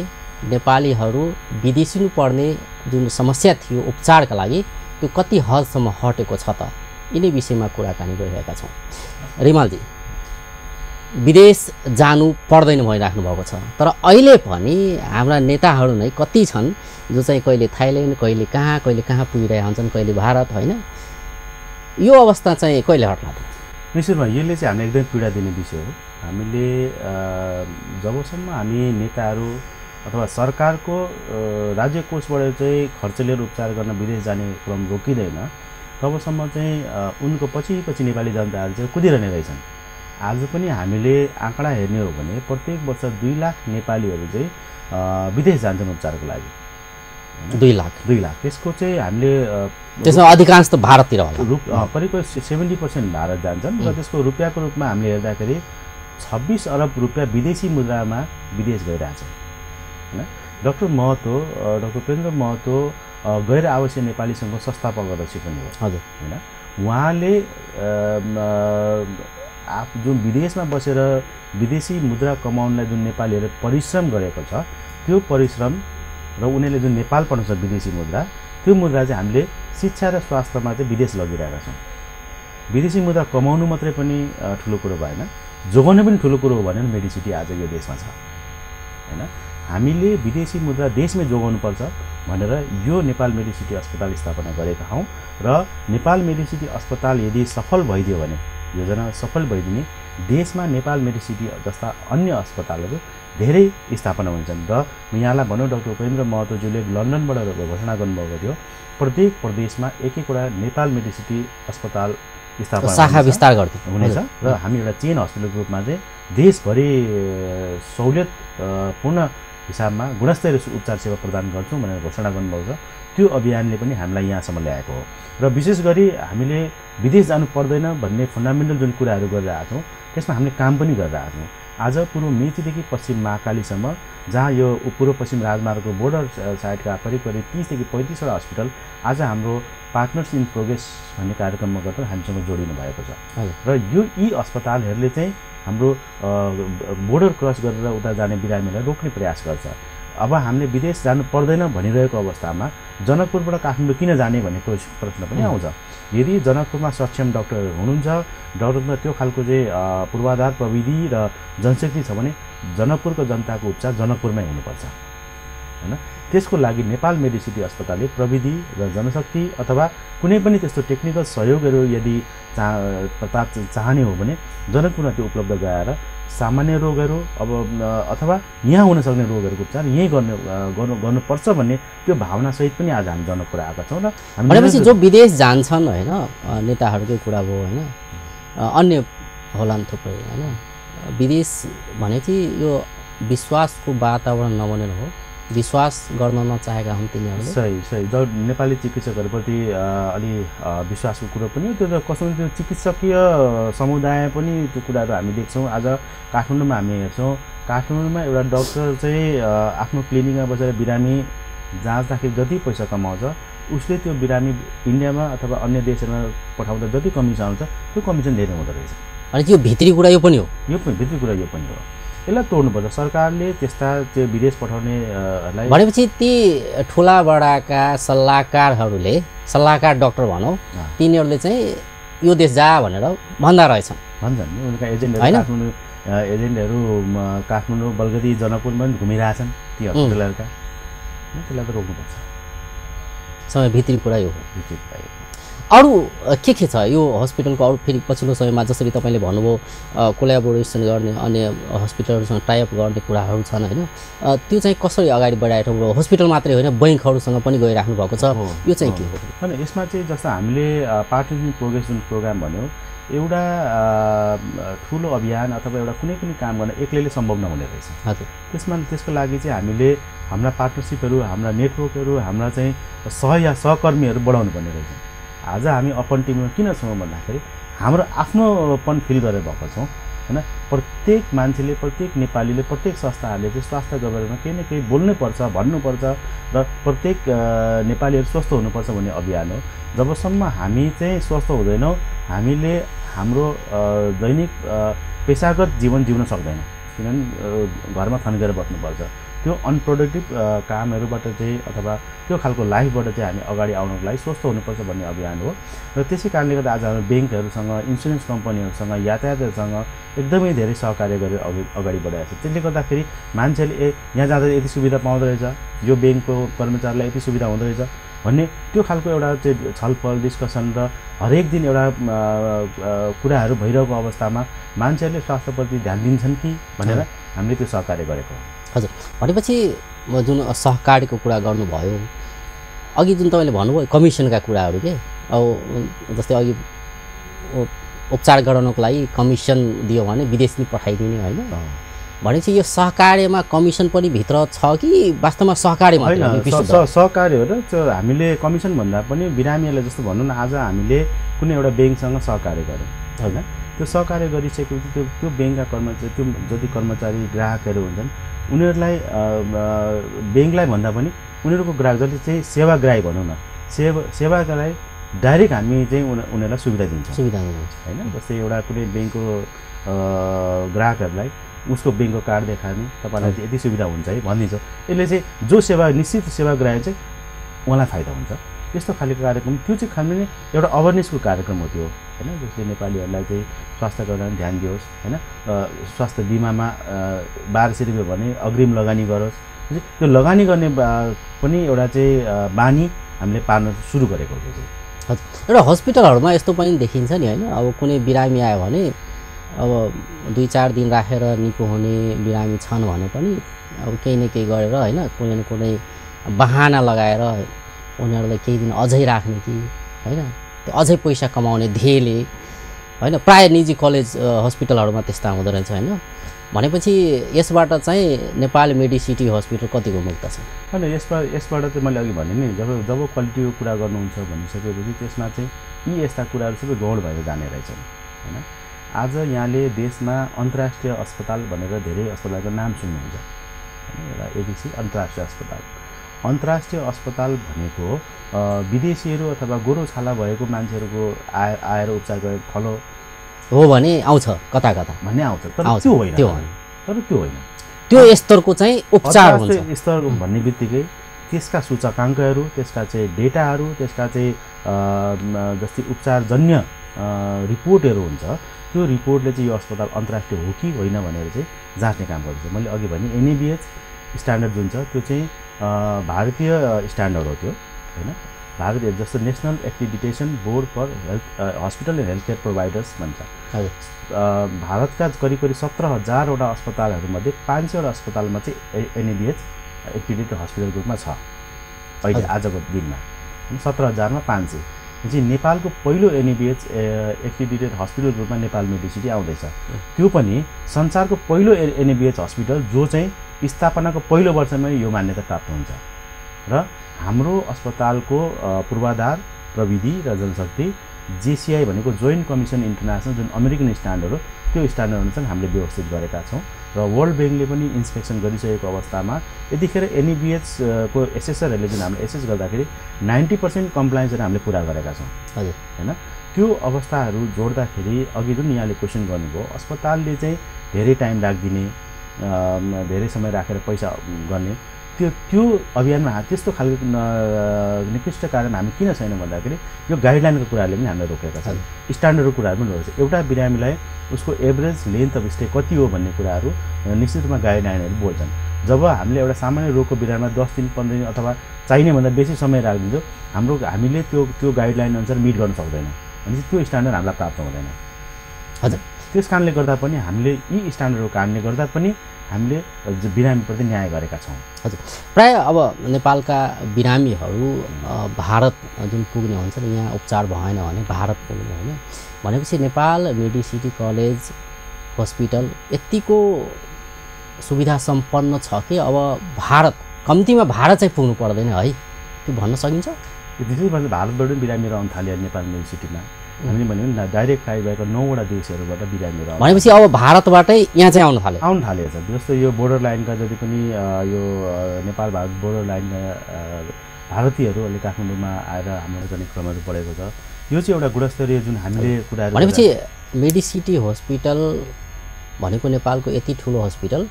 नेपालीहरू विदेशिनु पर्ने जुन समस्या थियो उपचारका लागि त्यो कति हदसम्म हटेको छ त, यिनै विषयमा कुराकानी गरिरहेका छौँ। रिमालजी, विदेश जानु पर्दैन भनिराख्नु भएको छ, तर अहिले पनि हाम्रा नेताहरू नै कति छन् जो चाहिँ कहिले थाइल्यान्ड, कहिले कहाँ पुगिरहेका हुन्छन्, कहिले भारत होइन। यो अवस्था चाहिँ कहिले हट्ला त? निश्चितमा यसले चाहिँ हामीलाई एकदमै पीडा दिने विषय हो। हामीले जबसम्म हामी नेताहरू अथवा सरकारको राज्य कोषबाट चाहिँ खर्च लिएर उपचार गर्न विदेश जाने क्रम रोकिँदैन तबसम्म चाहिँ उनको पछि नेपाली जनताहरू चाहिँ कुदिरहने रहेछन्। आज पनि हामीले आँकडा हेर्ने हो भने प्रत्येक वर्ष 2 लाख नेपालीहरू चाहिँ विदेश जान्छन् उपचारको लागि। 2 लाख त्यसको चाहिँ हामीले त्यसमा अधिकांश त भारततिर होला, करिब 70% भारत जान्छन् र त्यसको रुपियाँको रूपमा हामीले हेर्दाखेरि 26 अरब रुपियाँ विदेशी मुद्रामा विदेश गइरहेछ होइन। डाक्टर प्रेन्द्र महतो गैर आवासीय नेपाली सङ्घको संस्थापक अध्यक्ष पनि हो हजुर होइन। उहाँले जुन विदेशमा बसेर विदेशी मुद्रा कमाउनलाई जुन नेपालीहरूले परिश्रम गरेको छ त्यो परिश्रम र उनीहरूले जुन नेपाल पठाउँछ विदेशी मुद्रा, त्यो मुद्रा चाहिँ हामीले शिक्षा र स्वास्थ्यमा चाहिँ विदेश लगिरहेका छौँ। विदेशी मुद्रा कमाउनु मात्रै पनि ठुलो कुरो भएन, जोगाउनु पनि ठुलो कुरो हो भनेर मेडिसिटी आज यो देशमा छ होइन। हामीले विदेशी मुद्रा देशमै जोगाउनुपर्छ भनेर यो नेपाल मेडिसिटी अस्पताल स्थापना गरेका हौँ र नेपाल मेडिसिटी अस्पताल यदि सफल भइदियो भने, योजना सफल भइदिने देशमा नेपाल मेडिसिटी जस्ता अन्य अस्पतालहरू धेरै स्थापना हुन्छन्। र म यहाँलाई भनौँ डाक्टर उपेन्द्र महतोज्यूले लन्डनबाट घोषणा गर्नुभएको थियो प्रत्येक प्रदेशमा एक-एकवटा नेपाल मेडिसिटी अस्पताल स्थापना शाखा विस्तार हुनेछ र हामी एउटा चेन हस्पिटलको रूपमा चाहिँ देशभरि सहुलियत पूर्ण हिसाबमा गुणस्तरीय उपचार सेवा प्रदान गर्छौँ भनेर घोषणा गर्नुभएको छ। त्यो अभियानले पनि हामीलाई यहाँसम्म ल्याएको हो र विशेष गरी हामीले विदेश जानु पर्दैन भन्ने फन्डामेन्टल जुन कुराहरू गरिरहेका छौँ त्यसमा हामीले काम पनि गरिरहेका छौँ। आज पूर्व मेचीदेखि पश्चिम महाकालीसम्म जहाँ यो पूर्व पश्चिम राजमार्गको बोर्डर साइडका करिब 30 देखि 35वटा हस्पिटल आज हाम्रो पार्टनर्स इन प्रोग्रेस भन्ने कार्यक्रममा गर्दा हामीसँग जोडिनु भएको छ र यी अस्पतालहरूले चाहिँ हाम्रो बोर्डर क्रस गरेर उता जाने बिरामीलाई रोक्ने प्रयास गर्छ। अब हामीले विदेश जानु पर्दैन भनिरहेको अवस्थामा जनकपुरबाट काठमाडौँ किन जाने भन्ने प्रश्न पनि आउँछ। यदि जनकपुरमा सक्षम डाक्टरहरू हुनुहुन्छ, डाक्टरमा त्यो खालको चाहिँ पूर्वाधार प्रविधि र जनशक्ति छ भने जनकपुरको जनताको उपचार जनकपुरमै हुनुपर्छ होइन। त्यसको लागि नेपाल मेडिसिटी अस्पतालले प्रविधि र जनशक्ति अथवा कुनै पनि त्यस्तो टेक्निकल सहयोगहरू यदि चाहने हो भने जनकपुरमा त्यो उपलब्ध गराएर सामान्य रोगहरू अब अथवा यहाँ हुन सक्ने रोगहरूको उपचार यहीँ गर्नुपर्छ भन्ने त्यो भावनासहित पनि आज हामी जनकपुर आएका छौँ र भनेपछि जो विदेश जान्छन् होइन नेताहरूकै कुरा भयो होइन अन्य होलान् थुप्रै होइन विदेश भनेपछि यो विश्वासको वातावरण नबनेर हो विश्वास गर्न नचाहेका हुन् तिनीहरूले सही जब नेपाली चिकित्सकहरूप्रति अलि विश्वासको कुरो पनि त्यो त कसो त्यो चिकित्सकीय समुदाय पनि त्यो कुराहरू हामी देख्छौँ आज काठमाडौँमा हामी हेर्छौँ काठमाडौँमा एउटा डक्टर चाहिँ आफ्नो क्लिनिकमा बसेर बिरामी जाँच्दाखेरि जति पैसा कमाउँछ उसले त्यो बिरामी इन्डियामा अथवा अन्य देशहरूमा पठाउँदा जति कमिसन आउँछ त्यो कमिसन धेरै हुँदो रहेछ अनि त्यो भित्री कुरा यो पनि हो भित्री कुरा यो पनि हो यसलाई तोड्नुपर्छ सरकारले त्यस्ता त्यो विदेश पठाउनेहरूलाई भनेपछि ती ठुला बडाका सल्लाहकार डाक्टर भनौँ तिनीहरूले चाहिँ यो देश जा भनेर भन्दा रहेछन् भन्छन् उनका एजेन्टहरू एजेन्टहरू काठमाडौँ बलगदी जनकपुरमा पनि घुमिरहेछन् ती हस्पिटलहरूका त्यसलाई त रोक्नुपर्छ समय भित्री कुरा यो हो अरू के छ यो हस्पिटलको अरू फेरि पछिल्लो समयमा जसरी तपाईँले भन्नुभयो कोलाबोरेसन गर्ने अन्य हस्पिटलहरूसँग टाइअप गर्ने कुराहरू छन् होइन त्यो चाहिँ कसरी अगाडि बढाएर हस्पिटल मात्रै होइन बैङ्कहरूसँग पनि गइराख्नु भएको छ यो चाहिँ के हो होइन यसमा चाहिँ जस्तो हामीले पार्टनर इन प्रोग्रेस जुन प्रोग्राम भन्यो एउटा ठुलो अभियान अथवा एउटा कुनै पनि काम गर्न एक्लैले सम्भव नहुने रहेछ हजुर त्यसको लागि चाहिँ हामीले हाम्रा पार्टनरसिपहरू हाम्रा नेटवर्कहरू हाम्रा चाहिँ सहकर्मीहरू बढाउनु पर्ने रहेछ आज हामी अपन टिममा किन छौँ भन्दाखेरि हाम्रो आफ्नोपन फिल गरेर भएको छौँ होइन प्रत्येक मान्छेले प्रत्येक नेपालीले प्रत्येक संस्थाहरूले चाहिँ स्वास्थ्यको बारेमा केही न केही बोल्नुपर्छ भन्नुपर्छ र प्रत्येक नेपालीहरू स्वस्थ हुनुपर्छ भन्ने अभियान हो जबसम्म हामी चाहिँ स्वस्थ हुँदैनौँ हामीले हाम्रो दैनिक पेसागत जीवन जिउन सक्दैनौँ किनभने घरमा थन्केर बस्नुपर्छ त्यो अनप्रोडक्टिभ कामहरूबाट चाहिँ अथवा त्यो खालको लाइफबाट चाहिँ हामी अगाडि आउनको लागि स्वस्थ हुनुपर्छ भन्ने अभियान हो र त्यसै कारणले गर्दा आज हाम्रो ब्याङ्कहरूसँग इन्सुरेन्स कम्पनीहरूसँग यातायातहरूसँग एकदमै धेरै सहकार्य गरेर अगाडि बढाएको छ त्यसले गर्दाखेरि मान्छेले यहाँ जाँदा यति सुविधा पाउँदो रहेछ यो ब्याङ्कको कर्मचारीलाई यति सुविधा हुँदो रहेछ भन्ने त्यो खालको एउटा चाहिँ छलफल डिस्कसन र हरेक दिन एउटा कुराहरू भइरहेको अवस्थामा मान्छेहरूले स्वास्थ्यप्रति ध्यान दिन्छन् कि भनेर हामीले त्यो सहकार्य गरेको हो हजुर भनेपछि जुन सहकारीको कुरा गर्नुभयो अघि जुन तपाईँले भन्नुभयो कमिसनका कुराहरू के अब जस्तै अघि उपचार गराउनको लागि कमिसन दियो भने विदेश नि पठाइदिने होइन भनेपछि यो सहकार्यमा कमिसन पनि भित्र छ कि वास्तवमा सहकार्य सहकार्य हो र हामीले कमिसन भन्दा पनि बिरामीहरूलाई जस्तो भनौँ न आज हामीले कुनै एउटा ब्याङ्कसँग सहकार्य गऱ्यौँ होइन त्यो सहकार्य गरिसकेपछि त्यो ब्याङ्कका कर्मचारी त्यो जति कर्मचारी ग्राहकहरू हुन्छन् उनीहरूलाई ब्याङ्कलाई भन्दा पनि उनीहरूको ग्राहक जति चाहिँ सेवाग्राही भनौँ न सेवाग्राही डाइरेक्ट हामी चाहिँ उनीहरूलाई सुविधा दिन्छौँ होइन जस्तै एउटा कुनै ब्याङ्कको ग्राहकहरूलाई उसको ब्याङ्कको कार्ड देखाउने तपाईँलाई चाहिँ यति सुविधा हुन्छ है भनिदिन्छौँ यसले चाहिँ जो निश्चित सेवाग्राही चाहिँ उहाँलाई फाइदा हुन्छ यस्तो खालको कार्यक्रम त्यो चाहिँ खालि नै एउटा अवेरनेसको कार्यक्रम हो त्यो होइन जसले नेपालीहरूलाई चाहिँ स्वास्थ्य गर्न ध्यान दियोस् होइन स्वास्थ्य बिमामा 1200 रुपियाँ भने अग्रिम लगानी गरोस् त्यो लगानी गर्ने पनि एउटा चाहिँ बानी हामीले पार्न सुरु गरेको हो हजुर एउटा हस्पिटलहरूमा यस्तो पनि देखिन्छ नि होइन अब कुनै बिरामी आयो भने अब 2-4 दिन राखेर निको हुने बिरामी छन् भने पनि अब केही न केही गरेर होइन कुनै न कुनै बहाना लगाएर उनीहरूलाई केही दिन अझै राख्ने कि होइन त्यो अझै पैसा कमाउने ध्येयले होइन प्रायः निजी कलेज हस्पिटलहरूमा त्यस्ता हुँदो रहेछ होइन भनेपछि यसबाट चाहिँ नेपाल मेडिसिटी हस्पिटल कतिको मुक्त छ होइन यसबाट चाहिँ मैले अघि भने नि जब क्वालिटीको कुरा गर्नुहुन्छ भनिसकेपछि त्यसमा चाहिँ यी यस्ता कुराहरू सबै गौड भएर जाने रहेछन् होइन आज यहाँले देशमा अन्तर्राष्ट्रिय अस्पताल भनेर धेरै अस्पतालको नाम सुन्नुहुन्छ होइन एउटा एबिसी अन्तर्राष्ट्रिय अस्पताल भनेको विदेशीहरू अथवा गोरो छाला भएको मान्छेहरूको आएर उपचार गर्ने थलो हो भने आउँछ कता भन्ने आउँछ तर त्यो होइन त्यो स्तरको चाहिँ उपचार हुन्छ स्तर भन्ने बित्तिकै त्यसका सूचकाङ्कहरू त्यसका चाहिँ डेटाहरू त्यसका चाहिँ जस्तै उपचारजन्य रिपोर्टहरू हुन्छ त्यो रिपोर्टले चाहिँ यो अस्पताल अन्तर्राष्ट्रिय हो कि होइन भनेर चाहिँ जाँच्ने काम गर्छ मैले अघि भने एनएबिएच स्ट्यान्डर्ड जुन छ त्यो चाहिँ भारतीय स्ट्यान्डर्ड हो त्यो हैन भारतीय जस्तो national accreditation board for health hospital and health care providers भन्छ भारतका करिब 17,000 वटा अस्पतालहरूमध्ये 500 वटा अस्पतालमा चाहिँ एनएबीएच एक्रेडिटेड हस्पिटलको रूपमा छ अहिले आजको दिनमा 17,000 मा 500 चाहिँ नेपालको पहिलो एनएबीएच एक्रेडिटेड हस्पिटलको रूपमा नेपाल मेडिसिटी आउँदैछ त्यो पनि संसारको पहिलो एनएबीएच हस्पिटल जो चाहिँ स्थापनाको पहिलो वर्षमै यो मान्यता प्राप्त हुन्छ र हाम्रो अस्पतालको पूर्वाधार प्रविधि र जनशक्ति जेसीआई भनेको जोइन्ट कमिसन इन्टरनेसनल जुन अमेरिकन स्ट्यान्डर्ड हो त्यो स्ट्यान्डर्ड अनुसार हामीले व्यवस्थित गरेका छौँ र वर्ल्ड बैंकले पनि इन्स्पेक्सन गरिसकेको अवस्थामा यतिखेर एनएबीएच को एसएसआरहरूले जुन हामीले एसएस गर्दाखेरि 90% कम्प्लायन्सहरू हामीले पुरा गरेका छौँ हजुर हैन त्यो अवस्थाहरू जोड्दाखेरि अघि जुन यहाँले क्वेसन गर्नुभयो अस्पतालले चाहिँ धेरै टाइम राख्दिने धेरै समय राखेर पैसा गर्ने त्यो अभियानमा त्यस्तो खालको निकृष्ट कारण हामी किन छैन भन्दाखेरि यो गाइडलाइनको कुराहरूले पनि हामीले रोकेका छन् स्ट्यान्डर्डको कुराहरू पनि रोकेको छ एउटा बिरामीलाई उसको एभरेज लेन्थ अफ स्टे कति हो भन्ने कुराहरू निश्चित रूपमा गाइडलाइनहरू बोल्छन् जब हामीले एउटा सामान्य रोगको बिरामीमा 10 दिन 15 दिन अथवा चाहिने भन्दा बेसी समय राखिदिन्छौँ हामीले त्यो गाइडलाइन अनुसार मिट गर्न सक्दैन भनेपछि त्यो स्ट्यान्डर्ड हामीलाई प्राप्त हुँदैन हजुर त्यस कारणले गर्दा पनि हामीले यी स्ट्यान्डर्डको कारणले गर्दा पनि हामीले बिरामीप्रति न्याय गरेका छौँ हजुर प्राय अब नेपालका बिरामीहरू भारत जुन पुग्ने हुन्छ नि यहाँ उपचार भएन भने भारत पुग्ने होइन भनेपछि नेपाल मेडिसिटी कलेज हस्पिटल यतिको सुविधा सम्पन्न छ कि अब भारत कम्तीमा भारत चाहिँ पुग्नु पर्दैन है त्यो भन्न सकिन्छ त्यसै भने भारतबाट बिरामीहरू आउन थाले नेपाल मेडिसिटीमा हामीले भन्यो नि डाइरेक्ट फ्लाइट भएको 9 वटा देशहरूबाट बिरामीहरू आउँछ भनेपछि अब भारतबाटै यहाँ चाहिँ आउन थालेछ जस्तो यो बोर्डर लाइनका जति पनि यो नेपाल भारत बोर्डर लाइनका भारतीयहरूले काठमाडौँमा आएर हाम्रो गर्ने क्रमहरू बढेको छ यो चाहिँ एउटा गुणस्तरीय जुन हामीले कुराहरू भनेपछि मेडिसिटी हस्पिटल भनेको नेपालको यति ठुलो हस्पिटल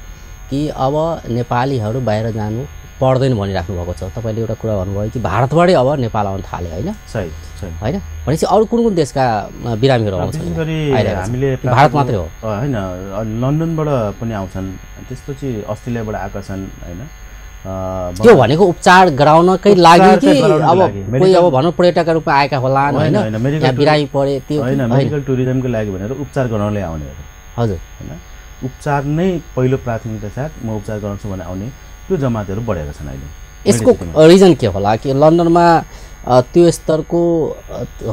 कि अब नेपालीहरू बाहिर जानु पर्दैन भनिराख्नु भएको छ तपाईले एउटा कुरा भन्नुभयो कि भारतबाटै अब नेपाल आउन थाले हैन सही हैन भनेपछि अरु कुन देशका बिरामीहरू आउँछन् विशेष गरी हामीले भारत मात्रै हो हैन लन्डनबाट पनि आउँछन् त्यसपछि अस्ट्रेलियाबाट आएका छन् हैन त्यो भनेको उपचार गराउनकै लागि कि अब कोही अब भनौं पर्यटकका रूपमा आएका होलान् हैन यहाँ बिरामी परे त्यो हैन मेडिकल टुरिज्मको लागि भनेर उपचार गराउनलाई आउने हो हजुर हैन उपचार नै पहिलो प्राथमिकता साथ म उपचार गराउँछु भने आउने त्यो जमातहरू बढेका छन् अहिले यसको रिजन के होला कि लन्डनमा त्यो स्तरको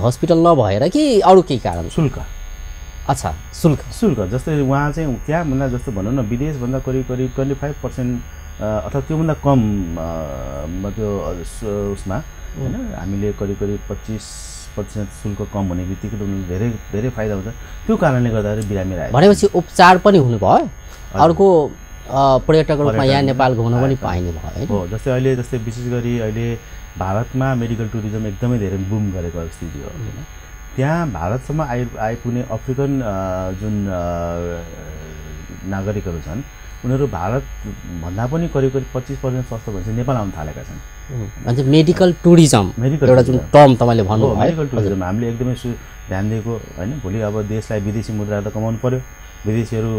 हस्पिटल नभएर कि अरु केही कारण शुल्क अच्छा शुल्क जस्तै वहाँ चाहिँ त्यहाँ भन्दा जस्तो भनौँ न विदेश भन्दा करिब 25% अथवा त्योभन्दा कम त्यो उसमा हैन हामीले करिब 25% शुल्क कम हुने बित्तिकै धेरै धेरै फाइदा हुन्छ त्यो कारणले गर्दा बिरामी आए भनेपछि उपचार पनि हुनु भयो अर्को पर्यटकको रूपमा यहाँ नेपाल घुम्न पनि पाइने भयो हो जस्तै विशेष गरी अहिले भारतमा मेडिकल टुरिज्म एकदमै धेरै बुम गरेको स्थिति हो हैन त्यहाँ भारतसम्म आइपुग्ने अफ्रिकन जुन नागरिकहरू छन् उनीहरू भारत भन्दा पनि करिब 25% सस्तो भन्छ नेपाल आउन थालेका छन् अनि मेडिकल टुरिज्म एउटा जुन टर्म तपाईले भन्नुभयो मेडिकल टुरिज्म हामीले एकदमै ध्यान दिएको हैन भोलि अब देशलाई विदेशी मुद्रा त कमाउनु पर्यो विदेशीहरू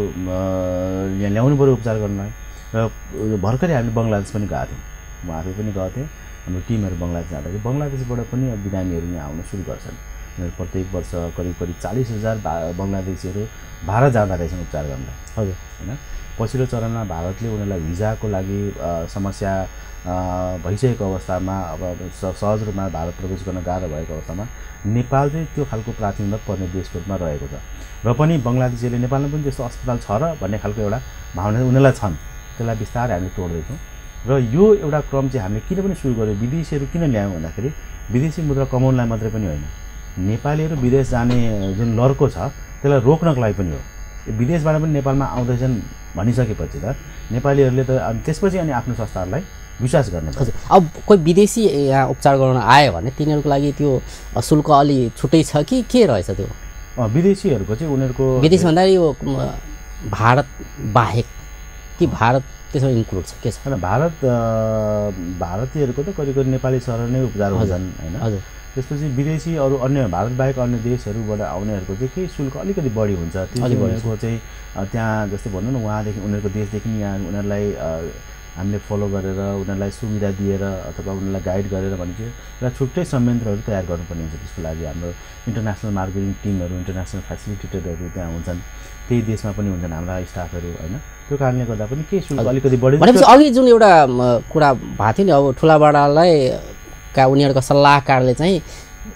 यहाँ ल्याउनु पर्यो उपचार गर्नलाई र भर्खरै हामीले बङ्गलादेश पनि गएका थियौँ उहाँहरू पनि गएको थिए हाम्रो टिमहरू बङ्गलादेश जाँदाखेरि बङ्गलादेशबाट पनि बिरामीहरू यहाँ आउन सुरु गर्छन् उनीहरू प्रत्येक वर्ष करिब 40,000 बङ्गलादेशीहरू भारत जाँदा रहेछन् उपचार गर्नलाई हजुर हैन पछिल्लो चरणमा भारतले उनीहरूलाई भिजाको लागि समस्या भइसकेको अवस्थामा अब सहज रूपमा भारत प्रवेश गर्न गाह्रो भएको अवस्थामा नेपाल चाहिँ त्यो खालको प्राथमिकता पर्ने देशको रूपमा रहेको छ र पनि बङ्गलादेशीले नेपालमा पनि त्यस्तो अस्पताल छ र भन्ने खालको एउटा भावना उनीहरूलाई छन् त्यसलाई बिस्तारै हामीले तोड्दैछौँ र यो एउटा क्रम चाहिँ हामीले किन पनि सुरु गर्यो विदेशीहरू किन ल्यायौँ भन्दाखेरि विदेशी मुद्रा कमाउनलाई मात्रै पनि होइन नेपालीहरू विदेश जाने जुन लर्को छ त्यसलाई रोक्नको लागि पनि हो विदेशबाट पनि नेपालमा आउँदैछन् भनिसकेपछि त नेपालीहरूले त त्यसपछि अनि आफ्नो संस्थाहरूलाई विश्वास गर्ने हजुर अब कोही विदेशी यहाँ उपचार गर्न आयो भने तिनीहरूको लागि त्यो शुल्क अलि छुट्टै छ कि के रहेछ त्यो विदेशीहरूको चाहिँ उनीहरूको विदेश भन्दा यो भारत बाहेक कि भारत त्यसमा इन्क्लुड छ के छ हैन भारतीयहरूको त करिब नेपाली सहर नै उपचार हुन्छन् हैन हजुर त्यसपछि विदेशी अरू अन्य भारत बाहेक अन्य देशहरूबाट आउनेहरूको चाहिँ केही शुल्क अलिकति बढी हुन्छ त्यो उनीहरूको चाहिँ त्यहाँ जस्तै भन्नु न उहाँदेखि उनीहरूको देशदेखि यहाँ उनीहरूलाई हामीले फलो गरेर उनीहरूलाई सुविधा दिएर अथवा उनीहरूलाई गाइड गरेर भने चाहिँ एउटा छुट्टै संयन्त्रहरू तयार गर्नुपर्ने हुन्छ। त्यसको लागि हाम्रो इन्टरनेसनल मार्केटिङ टिमहरू, इन्टरनेसनल फेसिलिटेटरहरू त्यहाँ हुन्छन्, त्यही देशमा पनि हुन्छन् हाम्रा स्टाफहरू होइन। त्यो कारणले गर्दा पनि केही शुल्क अलिकति बढी। भनेपछि अघि जुन एउटा कुरा भएको थियो नि, अब ठुलाबडालाई का उनीहरूको सल्लाहकारले चाहिँ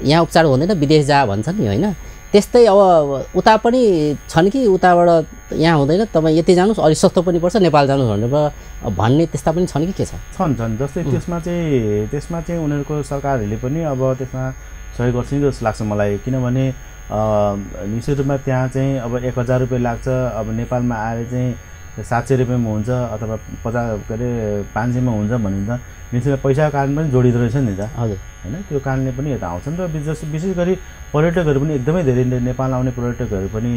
यहाँ उपचार हुँदैन विदेश जा भन्छन् नि होइन, त्यस्तै अब उता पनि छन् कि उताबाट यहाँ हुँदैन तपाईँ यति जानुहोस् अलिक सस्तो पनि पर्छ नेपाल जानुहोस् भनेर भन्ने त्यस्ता पनि छन् कि के छ? छन् जस्तै त्यसमा चाहिँ उनीहरूको सरकारहरूले पनि अब त्यसमा सहयोग गर्छ नि जस्तो लाग्छ मलाई। किनभने निश्चित रूपमा त्यहाँ चाहिँ अब 1000 रुपियाँ लाग्छ, अब नेपालमा आएर चाहिँ 700 रुपियाँमा हुन्छ अथवा 500मा हुन्छ भने त निश्चित पैसाको कारण पनि जोडिँदो रहेछ नि त। हजुर होइन, त्यो कारणले पनि यता आउँछन् र विशेष गरी पर्यटकहरू पनि एकदमै धेरै नेपाल आउने पर्यटकहरू पनि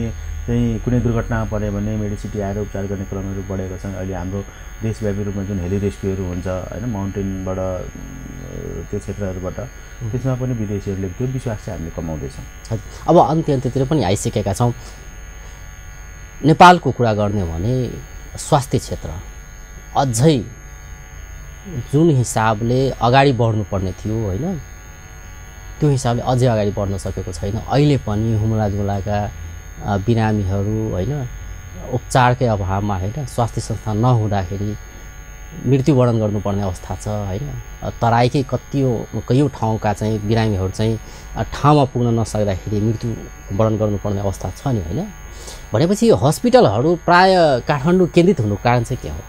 चाहिँ कुनै दुर्घटनामा पऱ्यो भने मेडिसिटी आएर उपचार गर्ने क्रमहरू बढेको छन्। अहिले हाम्रो देशव्यापी रूपमा जुन हेली रेस्क्युहरू हुन्छ होइन माउन्टेनबाट त्यो क्षेत्रहरूबाट, त्यसमा पनि विदेशीहरूले त्यो विश्वास चाहिँ हामीले कमाउँदैछौँ। अब अन्त्यतिर पनि आइसकेका छौँ। नेपालको कुरा गर्ने भने स्वास्थ्य क्षेत्र अझै जुन हिसाबले अगाडि बढ्नुपर्ने थियो होइन, त्यो हिसाबले अझै अगाडि बढ्न सकेको छैन। अहिले पनि हुम्लाजुम्लाका बिरामीहरू होइन उपचारकै अभावमा होइन स्वास्थ्य संस्था नहुँदाखेरि मृत्युवरण गर्नुपर्ने अवस्था छ होइन। तराईकै कयौँ ठाउँका चाहिँ बिरामीहरू चाहिँ ठाउँमा पुग्न नसक्दाखेरि मृत्युवरण गर्नुपर्ने अवस्था छ नि होइन। भनेपछि हस्पिटलहरू प्राय काठमाडौँ केन्द्रित हुनुको कारण चाहिँ के हो?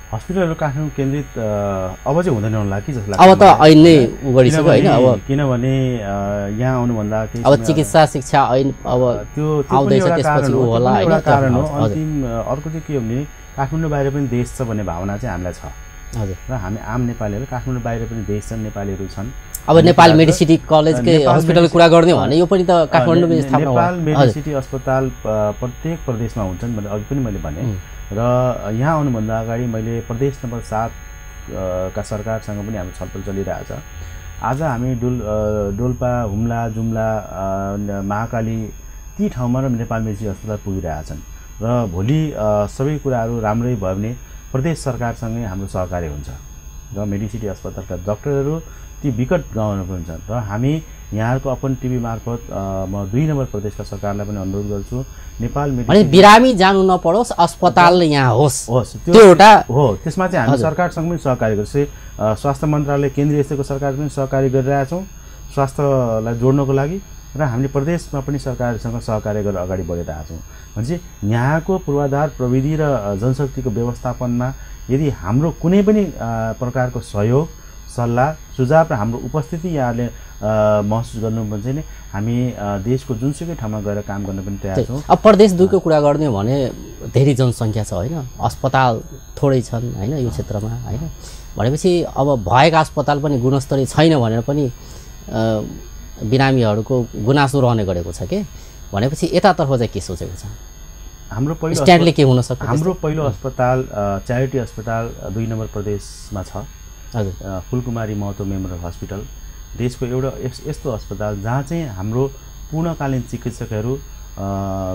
हस्पिटलहरू काठमाडौँ केन्द्रित अब चाहिँ हुँदैन होला कि जस्तो लाग्छ। अब त ऐन नै गरिसक्यो होइन। अब किनभने यहाँ आउनुभन्दा अब चिकित्सा शिक्षा ऐन अब त्यो आउँदैछ, त्यसपछि होला होइन। कारण हो। अन्तिम अर्को चाहिँ के हो भने काठमाडौँ बाहिर पनि देश छ भन्ने भावना चाहिँ हामीलाई छ। हजुर, र हामी आम नेपालीहरू काठमाडौँ बाहिर पनि देश छन्, नेपालीहरू छन्। अब नेपाल मेडिसिटी कलेजकै हस्पिटल कुरा गर्ने हो भने यो पनि त काठमाडौँमा स्थापना हो। नेपाल मेडिसिटी अस्पताल प्रत्येक प्रदेशमा हुन्छन् भनेर अघि पनि मैले भने। र यहाँ आउनुभन्दा अगाडि मैले प्रदेश नम्बर 7 का सरकारसँग पनि हाम्रो छलफल चलिरहेछ। आज हामी डोल्पा, हुम्ला, जुम्ला, महाकाली ती ठाउँमा र नेपाल मेडिसिटी अस्पताल पुगिरहेछन् र भोलि सबै कुराहरू राम्रै भयो भने प्रदेश सरकारसँगै हाम्रो सहकार्य हुन्छ र मेडिसिटी अस्पतालका डाक्टरहरू ती विकट गाउँमा पनि हुन्छन्। र हामी यहाँहरूको अपन टिभी मार्फत म 2 नम्बर प्रदेशका सरकारलाई पनि अनुरोध गर्छु, नेपाल मेडिसिटी बिरामी जानु नपरोस्, अस्पताल यहाँ होस्, त्यो एउटा हो। त्यसमा चाहिँ हामी सरकारसँग पनि सहकार्य गर्छौँ। स्वास्थ्य मन्त्रालय केन्द्रीय स्तरको सरकार पनि सहकार्य गरिरहेछौँ स्वास्थ्यलाई जोड्नको लागि, र हामीले प्रदेशमा पनि सरकारसँग सहकार्य गरेर अगाडि बढिरहेछौँ। भनेपछि यहाँको पूर्वाधार प्रविधि र जनशक्तिको व्यवस्थापनमा यदि हाम्रो कुनै पनि प्रकारको सहयोग, सल्लाह, सुझाव र हाम्रो उपस्थिति यहाँले महसुस गर्नुहुन्छ भने हामी देशको जुनसुकै ठाउँमा गएर काम गर्न पनि तयार छौँ। अब प्रदेश 2 को कुरा गर्ने हो भने धेरै जनसङ्ख्या छ होइन, अस्पताल थोरै छन् होइन यो क्षेत्रमा होइन। भनेपछि अब भएका अस्पताल पनि गुणस्तरीय छैन भनेर पनि बिरामीहरूको गुनासो रहने गरेको छ के। भनेपछि यतातर्फ चाहिँ के सोचेको छ? हाम्रो पहिलो स्ट्यान्डले के हुन सक्छ? हाम्रो पहिलो अस्पताल च्यारिटी अस्पताल 2 नम्बर प्रदेशमा छ। हजुर, फुलकुमारी महतो मेमोरियल हस्पिटल देशको एउटा यस्तो अस्पताल जहाँ चाहिँ हाम्रो पूर्णकालीन चिकित्सकहरू,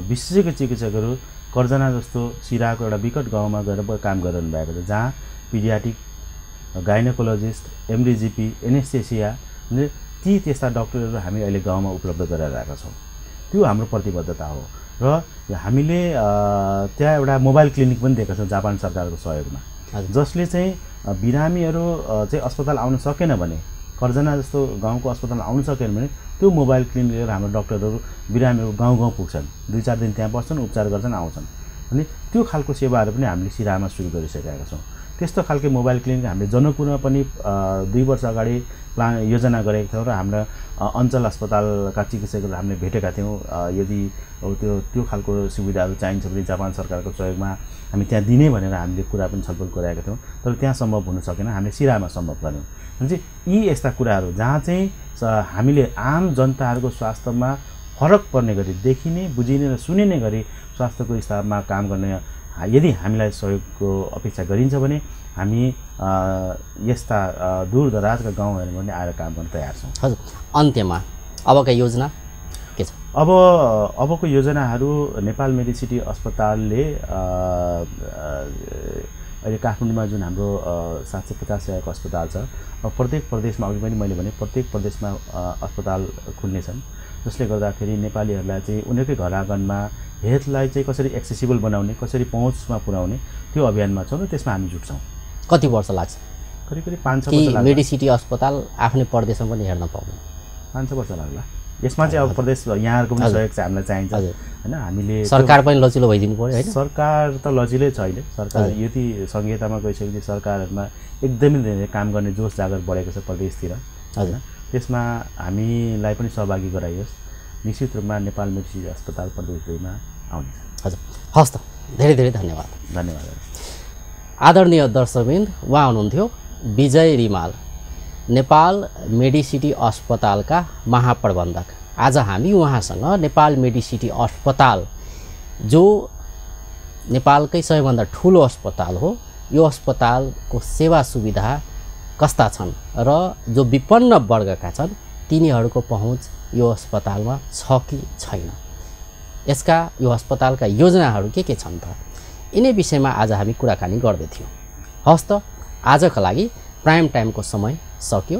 विशेषज्ञ चिकित्सकहरू कर्जना जस्तो सिराको एउटा विकट गाउँमा गएर काम गरिरहनु भएको छ, जहाँ पिडियाट्रिक, गाइनोकोलोजिस्ट, एमडिजिपी, एनेस्थेसिया त्यस्ता डक्टरहरू हामी अहिले गाउँमा उपलब्ध गराइरहेका छौँ। त्यो हाम्रो प्रतिबद्धता हो। र हामीले त्यहाँ एउटा मोबाइल क्लिनिक पनि दिएका छौँ जापान सरकारको सहयोगमा, जसले चाहिँ बिरामीहरू चाहिँ अस्पताल आउन सकेन भने, कर्जना जस्तो गाउँको अस्पताल आउन सकेन भने त्यो मोबाइल क्लिनिक लिएर हाम्रो डक्टरहरू बिरामीहरू गाउँ गाउँ पुग्छन्, 2-4 दिन त्यहाँ बस्छन्, उपचार गर्छन्, आउँछन्। अनि त्यो खालको सेवाहरू पनि हामीले सिराहामा सुरु गरिसकेका छौँ। त्यस्तो खालको मोबाइल क्लिनिक हामीले जनकपुरमा पनि 2 वर्ष अगाडि योजना गरेका थियौँ र हाम्रो अञ्चल अस्पतालका चिकित्सकहरू हामीले भेटेका थियौँ। यदि त्यो खालको सुविधाहरू चाहिन्छ भने जापान सरकारको सहयोगमा हामी त्यहाँ दिने भनेर हामीले कुरा पनि छलफल गराएका थियौँ, तर त्यहाँ सम्भव हुन सकेन, हामीले सिराहामा सम्भव गऱ्यौँ। भने चाहिँ यी यस्ता कुराहरू जहाँ चाहिँ हामीले आम जनताहरूको स्वास्थ्यमा फरक पर्ने गरी देखिने, बुझिने र सुनिने गरी स्वास्थ्यको स्तरमा काम गर्ने यदि हामीलाई सहयोगको अपेक्षा गरिन्छ भने हामी यस्ता दूरदराजका गाउँहरूमा पनि आएर काम गर्न तयार छौँ। हजुर, अन्त्यमा अबका योजना के छ? अबको योजनाहरू नेपाल मेडिसिटी अस्पतालले अहिले काठमाडौँमा जुन हाम्रो 750 रहेको अस्पताल छ, प्रत्येक प्रदेशमा अघि पनि मैले भने प्रत्येक प्रदेशमा अस्पताल खुल्नेछन्, जसले गर्दाखेरि नेपालीहरूलाई चाहिँ उनीहरूकै घर आँगनमा हेल्थलाई चाहिँ कसरी एक्सेसिबल बनाउने, कसरी पहुँचमा पुर्याउने त्यो अभियानमा छौँ र त्यसमा हामी जुट्छौँ। कति वर्ष लाग्छ? करिब 5-6 कि वर्ष लाग्छ। मेडिसिटी अस्पताल आफ्नै प्रदेशमा पनि हेर्न पाउने? 5-6 वर्ष लाग्ला। यसमा चाहिँ अब प्रदेश यहाँहरूको पनि सहयोग चाहिँ हामीलाई चाहिन्छ हैन। हामीले सरकार पनि लचिलो भइदिनु पर्यो हैन? सरकार त लचिलै छ अहिले। सरकार यति सङ्घीयतामा गइसकेपछि सरकारहरुमा एकदमै धेरै काम गर्ने जोस जागर बढेको छ प्रदेशतिर हैन। त्यसमा हामीलाई पनि सहभागी गराइयोस्। निश्चित रूपमा नेपाल मेडिसिटी अस्पताल प्रदेश 2 मा आउनेछ। हजुर, हस् त, धेरै धेरै धन्यवाद। धन्यवाद। आदरणीय दर्शकवृन्द, उहाँ हुनुहुन्थ्यो विजय रिमाल, नेपाल मेडिसिटी अस्पतालका महाप्रबन्धक। आज हामी उहाँसँग नेपाल मेडिसिटी अस्पताल, जो नेपालकै सबैभन्दा ठुलो अस्पताल हो, यो अस्पतालको सेवा सुविधा कस्ता छन् र जो विपन्न वर्गका छन् तिनीहरूको पहुँच यो अस्पतालमा छ कि छैन, यसका यो अस्पतालका योजनाहरू के छन् त, यिनै विषयमा आज हामी कुराकानी गर्दै थियौँ। हस् त, आजका लागि प्राइम टाइमको समय सक्यो।